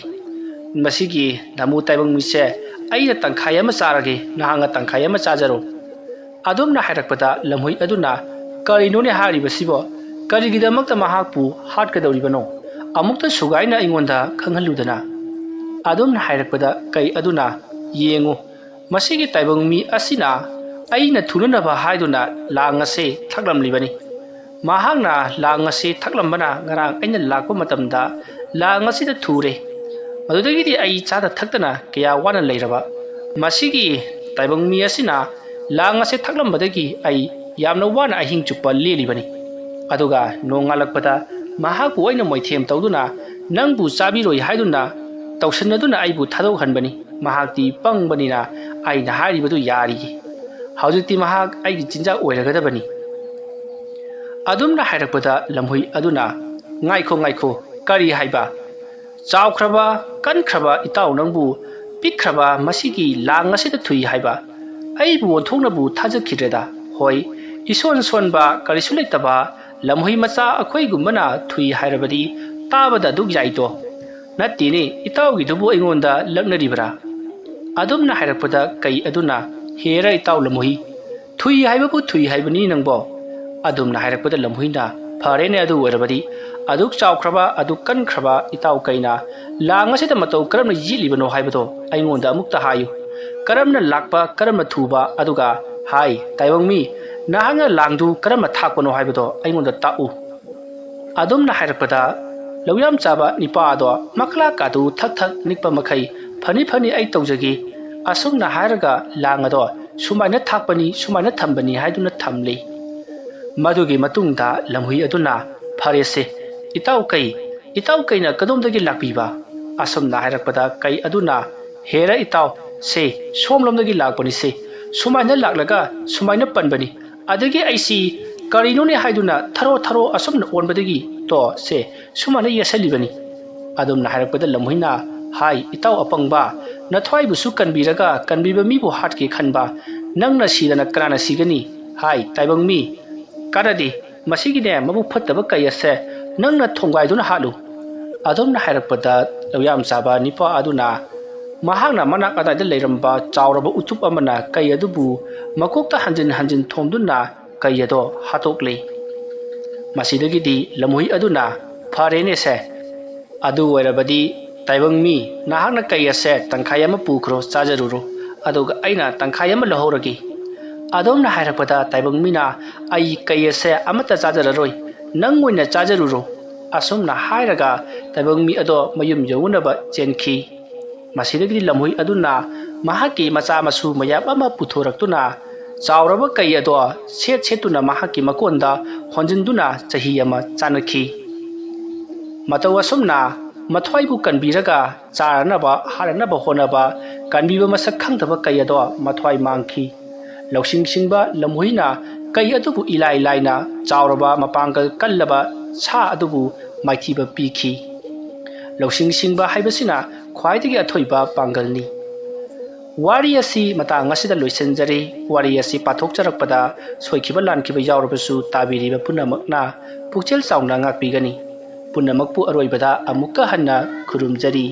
ꯃꯁꯤꯒꯤ ꯅꯃꯨ ꯇꯥꯏꯕꯪ ꯃꯤꯁꯦ ꯑꯩꯅ ꯇꯪꯈꯥꯏ ꯑꯃ ꯆꯥꯔꯒꯦ, ꯅꯍꯥꯛꯅ ꯇꯪꯈꯥꯏ ꯑꯃ ꯆꯥꯖꯔꯣ"꯫ ꯑꯗꯨꯝꯅ ꯍꯥꯏꯔꯛꯄꯗ ꯂꯝꯍꯨꯏ ꯑꯗꯨꯅ, "ꯀꯔꯤꯅꯣꯅꯦ ꯍꯥꯏꯔꯤꯕꯁꯤꯕꯣ? ꯀꯔꯤꯒꯤꯗꯃꯛꯇ ꯃꯍꯥꯛꯄꯨ ꯍꯥꯠꯀꯗꯧꯔꯤꯕꯅꯣ? ꯑꯃꯨꯛꯇ ꯁꯨꯒꯥꯏꯅ ꯑꯩꯉꯣꯟꯗ ꯈꯪꯍꯜꯂꯨꯗꯅ꯫ ꯑꯗꯨꯝꯅ ꯍꯥꯏꯔꯛꯄꯗ ꯀꯩ ꯑꯗꯨꯅ, "ꯌꯦꯡꯉꯨ, ꯃꯁꯤꯒꯤ ꯇꯥꯏꯕꯪ ꯃꯤ ꯑꯁꯤꯅ ꯑꯩꯅ ꯊꯨꯅꯅꯕ ꯍꯥꯏꯗꯨꯅ ꯂꯥꯡ ꯑꯁꯤ ꯊꯛꯂꯝꯂꯤꯕꯅꯤ꯫ ꯃꯍꯥꯛꯅ ꯂꯥꯡ ꯑꯁꯤ ꯊꯛꯂꯝꯕꯅ ꯉꯔꯥꯡ ꯑꯩꯅ ꯂꯥꯛꯄ ꯃꯇꯝꯗ ꯂꯥꯡ ꯑꯁꯤꯗ ꯊꯨꯔꯦ꯫ ꯃꯗꯨꯗꯒꯤꯗꯤ ꯑꯩ ꯆꯥꯗ ꯊꯛꯇꯅ ꯀꯌꯥ ꯋꯥꯅ ꯂꯩꯔꯕ꯫ ꯃꯁꯤꯒꯤ ꯇꯥꯏꯕꯪ ꯃꯤ ꯑꯁꯤꯅ ꯂꯥꯡ ꯑꯁꯤ ꯊꯛꯂꯝꯕꯗꯒꯤ ꯑꯩ ꯌꯥꯝꯅ ꯋꯥꯅ ꯑꯍꯤꯡ ꯆꯨꯞꯄ ꯂꯦꯜꯂꯤꯕꯅꯤ꯫ ꯑꯗꯨꯒ ꯅꯣꯡꯉꯥꯜꯂꯛꯄꯗ ꯃꯍꯥꯛꯄꯨ ꯑꯩꯅ ꯃꯣꯏꯊꯦꯝ ꯇꯧꯗꯨꯅ ꯅꯪꯕꯨ ꯆꯥꯕꯤꯔꯣꯏ ꯍꯥꯏꯗꯨꯅ ꯇꯧꯁꯤꯟꯅꯗꯨꯅ ꯑꯩꯕꯨ ꯊꯥꯗꯣꯛꯍꯟꯕꯅꯤ꯫ ꯃꯍꯥꯛꯇꯤ ꯄꯪꯕꯅꯤꯅ ꯑꯩꯅ ꯍꯥꯏꯔꯤꯕꯗꯨ ꯌꯥꯔꯤꯌꯦ꯫ ꯍꯧꯖꯤꯛꯇꯤ ꯃꯍꯥꯛ ꯑꯩꯒꯤ ꯆꯤꯟꯖꯥꯛ ꯑꯣꯏꯔꯒꯗꯕꯅꯤ"꯫ ꯑꯗꯨꯝꯅ ꯍꯥꯏꯔꯛꯄꯗ ꯂꯝꯍꯨꯏ ꯑꯗꯨꯅ, "ꯉꯥꯏꯈꯣ, ꯉꯥꯏꯈꯣ, ꯀꯔꯤ ꯍꯥꯏꯕ? ꯆꯥꯎꯈ꯭ꯔꯕ, ꯀꯟꯈ꯭ꯔꯕ ꯏꯇꯥꯎ ꯅꯪꯕꯨ ꯄꯤꯛꯈ꯭ꯔꯕ ꯃꯁꯤꯒꯤ ꯂꯥꯡ ꯑꯁꯤꯗ ꯊꯨꯏ ꯍꯥꯏꯕ? ꯑꯩꯕꯨ ꯑꯣꯟꯊꯣꯛꯅꯕꯨ ꯊꯥꯖꯈꯤꯗ꯭ꯔꯦꯗ꯫ ꯍꯣꯏ, ꯏꯁꯣꯟ ꯁꯣꯟꯕ, ꯀꯔꯤꯁꯨ ꯂꯩꯇꯕ ꯂꯝꯍꯨꯏ ꯃꯆꯥ ꯑꯩꯈꯣꯏꯒꯨꯝꯕꯅ ꯊꯨꯏ ꯍꯥꯏꯔꯕꯗꯤ ꯇꯥꯕꯗ ꯑꯗꯨꯛ ꯌꯥꯏꯗꯣ꯫ ꯅꯠꯇꯦꯅꯦ, ꯏꯇꯥꯎꯒꯤꯗꯨꯕꯨ ꯑꯩꯉꯣꯟꯗ ꯂꯛꯅꯔꯤꯕ꯭ꯔꯥ?" ꯑꯗꯨꯝꯅ ꯍꯥꯏꯔꯛꯄꯗ ꯀꯩ ꯑꯗꯨꯅ, "ꯍꯦꯔ ꯏꯇꯥꯎ ꯂꯝꯍꯨꯏ, ꯊꯨꯏ ꯍꯥꯏꯕꯕꯨ ꯊꯨꯏ ꯍꯥꯏꯕꯅꯤ ꯅꯪꯕꯣ?" ꯑꯗꯨꯝꯅ ꯍꯥꯏꯔꯛꯄꯗ ꯂꯝꯍꯨꯏꯅ, "ꯐꯔꯦꯅꯦ, ꯑꯗꯨ ꯑꯣꯏꯔꯕꯗꯤ ꯑꯗꯨꯛ ꯆꯥꯎꯈ꯭ꯔꯕ, ꯑꯗꯨꯛ ꯀꯟꯈ꯭ꯔꯕ ꯏꯇꯥꯎ ꯀꯩꯅ ꯂꯥꯡ ꯑꯁꯤꯗ ꯃꯇꯧ ꯀꯔꯝꯅ ꯌꯦꯠꯂꯤꯕꯅꯣ ꯍꯥꯏꯕꯗꯣ ꯑꯩꯉꯣꯟꯗ ꯑꯃꯨꯛꯇ ꯍꯥꯏꯌꯨ꯫ ꯀꯔꯝꯅ ꯂꯥꯛꯄ, ꯀꯔꯝꯅ ꯊꯨꯕ, ꯑꯗꯨꯒ ꯍꯥꯏ, ꯇꯥꯏꯕꯪ ꯃꯤ, ꯅꯍꯥꯛꯅ ꯂꯥꯡꯗꯨ ꯀꯔꯝꯅ ꯊꯥꯛꯄꯅꯣ ꯍꯥꯏꯕꯗꯣ ꯑꯩꯉꯣꯟꯗ ꯇꯥꯛꯎ"꯫ ꯑꯗꯨꯝꯅ ꯍꯥꯏꯔꯛꯄꯗ ꯂꯧꯌꯥꯝ ꯆꯥꯕ ꯅꯤꯄꯥ ꯑꯗꯣ ꯃꯀ꯭ꯂꯥꯛ ꯑꯗꯨ ꯊꯛ ꯊꯛ ꯅꯤꯛꯄ ꯃꯈꯩ, "ꯐꯅꯤ, ꯐꯅꯤ, ꯑꯩ ꯇꯧꯖꯒꯦ"꯫ ꯑꯁꯨꯝꯅ ꯍꯥꯏꯔꯒ ꯂꯥꯡ ꯑꯗꯣ ꯁꯨꯃꯥꯏꯅ ꯊꯥꯛꯄꯅꯤ, ꯁꯨꯃꯥꯏꯅ ꯊꯝꯕꯅꯤ ꯍꯥꯏꯗꯨꯅ ꯊꯝꯂꯤ꯫ ꯃꯗꯨꯒꯤ ꯃꯇꯨꯡꯗ ꯂꯝꯍꯨꯏ ꯑꯗꯨꯅ, "ꯐꯔꯦꯁꯦ, ꯏꯇꯥꯎ ꯀꯩ, ꯏꯇꯥꯎ ꯀꯩꯅ ꯀꯗꯣꯝꯗꯒꯤ ꯂꯥꯛꯄꯤꯕ?" ꯑꯁꯨꯝꯅ ꯍꯥꯏꯔꯛꯄꯗ ꯀꯩ ꯑꯗꯨꯅ, "ꯍꯦꯔ ꯏꯇꯥꯎ, ꯁꯦ, ꯁꯣꯝꯂꯣꯝꯗꯒꯤ ꯂꯥꯛꯄꯅꯤꯁꯦ, ꯁꯨꯃꯥꯏꯅ ꯂꯥꯛꯂꯒ ꯁꯨꯃꯥꯏꯅ ꯄꯟꯕꯅꯤ꯫ ꯑꯗꯒꯤ ꯑꯩꯁꯤ ꯀꯔꯤꯅꯣꯅꯦ ꯍꯥꯏꯗꯨꯅ ꯊꯔꯣ ꯊꯔꯣ ꯑꯁꯨꯝꯅ ꯑꯣꯟꯕꯗꯒꯤ ꯇꯣ ꯁꯦ ꯁꯨꯃꯥꯏꯅ ꯌꯦꯠꯁꯜꯂꯤꯕꯅꯤ"꯫ ꯑꯗꯨꯝꯅ ꯍꯥꯏꯔꯛꯄꯗ ꯂꯝꯍꯨꯏꯅ, "ꯍꯥꯏ, ꯏꯇꯥꯎ ꯑꯄꯪꯕ, ꯅꯊ꯭ꯋꯥꯏꯕꯨꯁꯨ ꯀꯟꯕꯤꯔꯒ ꯀꯟꯕꯤꯕ ꯃꯤꯕꯨ ꯍꯥꯠꯀꯦ ꯈꯟꯕ ꯅꯪꯅ ꯁꯤꯗꯅ ꯀꯅꯥꯅ ꯁꯤꯒꯅꯤ? ꯍꯥꯏ, ꯇꯥꯏꯕꯪ ꯃꯤ, ꯀꯥꯟꯅꯗꯦ, ꯃꯁꯤꯒꯤꯅꯦ ꯃꯕꯨꯛ ꯐꯠꯇꯕ ꯀꯩ ꯑꯁꯦ ꯅꯪꯅ ꯊꯣꯡꯒꯥꯏꯗꯨꯅ ꯍꯥꯠꯂꯨ"꯫ ꯑꯗꯨꯝꯅ ꯍꯥꯏꯔꯛꯄꯗ ꯂꯧꯌꯥꯝ ꯆꯥꯕ ꯅꯤꯄꯥ ꯑꯗꯨꯅ ꯃꯍꯥꯛꯅ ꯃꯅꯥꯛ ꯑꯗꯥꯏꯗ ꯂꯩꯔꯝꯕ ꯆꯥꯎꯔꯕ ꯎꯇꯨꯞ ꯑꯃꯅ ꯀꯩ ꯑꯗꯨꯕꯨ ꯃꯀꯣꯛꯇ ꯍꯟꯖꯤꯟ ꯍꯟꯖꯤꯟ ꯊꯣꯝꯗꯨꯅ ꯀꯩ ꯑꯗꯣ ꯍꯥꯠꯇꯣꯛꯂꯤ꯫ ꯃꯁꯤꯗꯒꯤꯗꯤ ꯂꯝꯍꯨꯏ ꯑꯗꯨꯅ, "ꯐꯔꯦꯅꯦꯁꯦ, ꯑꯗꯨ ꯑꯣꯏꯔꯕꯗꯤ ꯇꯥꯏꯕꯪ ꯃꯤ, ꯅꯍꯥꯛꯅ ꯀꯩ ꯑꯁꯦ ꯇꯪꯈꯥꯏ ꯑꯃ ꯄꯨꯈ꯭ꯔꯣ, ꯆꯥꯖꯔꯨꯔꯣ, ꯑꯗꯨꯒ ꯑꯩꯅ ꯇꯪꯈꯥꯏ ꯑꯃ ꯂꯧꯍꯧꯔꯒꯦ꯫" ꯑꯗꯣꯝꯅ ꯍꯥꯏꯔꯛꯄꯗ ꯇꯥꯏꯕꯪ ꯃꯤꯅ, "ꯑꯩ ꯀꯩ ꯑꯁꯦ ꯑꯃꯠꯇ ꯆꯥꯖꯔꯔꯣꯏ, ꯅꯪ ꯑꯣꯏꯅ ꯆꯥꯖꯔꯨꯔꯣ꯫" ꯑꯁꯨꯝꯅ ꯍꯥꯏꯔꯒ ꯇꯥꯏꯕꯪ ꯃꯤ ꯑꯗꯣ ꯃꯌꯨꯝ ꯌꯧꯅꯅꯕ ꯆꯦꯟꯈꯤ꯫ ꯃꯁꯤꯗꯒꯤꯗꯤ ꯂꯝꯍꯨꯏ ꯑꯗꯨꯅ ꯃꯍꯥꯛꯀꯤ ꯃꯆꯥ ꯃꯁꯨ ꯃꯌꯥꯝ ꯑꯃ ꯄꯨꯊꯣꯔꯛꯇꯨꯅ ꯆꯥꯎꯔꯕ ꯀꯩ ꯑꯗꯣ ꯁꯦꯠ ꯁꯦꯠꯇꯨꯅ ꯃꯍꯥꯛꯀꯤ ꯃꯀꯣꯟꯗ ꯍꯣꯟꯖꯤꯟꯗꯨꯅ ꯆꯍꯤ ꯑꯃ ꯆꯥꯅꯈꯤ꯫ ꯃꯇꯧ ꯑꯁꯨꯝꯅ ꯃꯊ꯭ꯋꯥꯏꯕꯨ ꯀꯟꯕꯤꯔꯒ ꯆꯥꯔꯅꯕ ꯍꯥꯠꯅꯅꯕ ꯍꯣꯠꯅꯕ ꯀꯟꯕꯤꯕ ꯃꯁꯛ ꯈꯪꯗꯕ ꯀꯩ ꯑꯗꯣ ꯃꯊ꯭ꯋꯥꯏ ꯃꯥꯡꯈꯤ꯫ ꯂꯧꯁꯤꯡ ꯁꯤꯡꯕ ꯂꯝꯍꯨꯏꯅ ꯀꯩ ꯑꯗꯨꯕꯨ ꯏꯂꯥꯏ ꯂꯥꯏꯅ ꯆꯥꯎꯔꯕ ꯃꯄꯥꯡꯒꯜ ꯀꯜꯂꯕ ꯁꯥ ꯑꯗꯨꯕꯨ ꯃꯥꯏꯊꯤꯕ ꯄꯤꯈꯤ꯫ ꯂꯧꯁꯤꯡ ꯁꯤꯡꯕ ꯍꯥꯏꯕꯁꯤꯅ ꯈ꯭ꯋꯥꯏꯗꯒꯤ ꯑꯊꯣꯏꯕ ꯄꯥꯡꯒꯜꯅꯤ꯫ ꯋꯥꯔꯤ ꯑꯁꯤ ꯃꯇꯥꯡ ꯑꯁꯤꯗ ꯂꯣꯏꯁꯤꯟꯖꯔꯤ꯫ ꯋꯥꯔꯤ ꯑꯁꯤ ꯄꯥꯊꯣꯛꯆꯔꯛꯄꯗ ꯁꯣꯏꯈꯤꯕ ꯂꯥꯟꯈꯤꯕ ꯌꯥꯎꯔꯕꯁꯨ ꯇꯥꯕꯤꯔꯤꯕ ꯄꯨꯝꯅꯃꯛꯅ ꯄꯨꯛꯆꯦꯜ ꯆꯥꯎꯅ ꯉꯥꯛꯄꯤꯒꯅꯤ꯫ ꯄꯨꯝꯅꯃꯛꯄꯨ ꯑꯔꯣꯏꯕꯗ ꯑꯃꯨꯛꯀ ꯍꯟꯅ ꯈꯨꯔꯨꯝꯖꯔꯤ꯫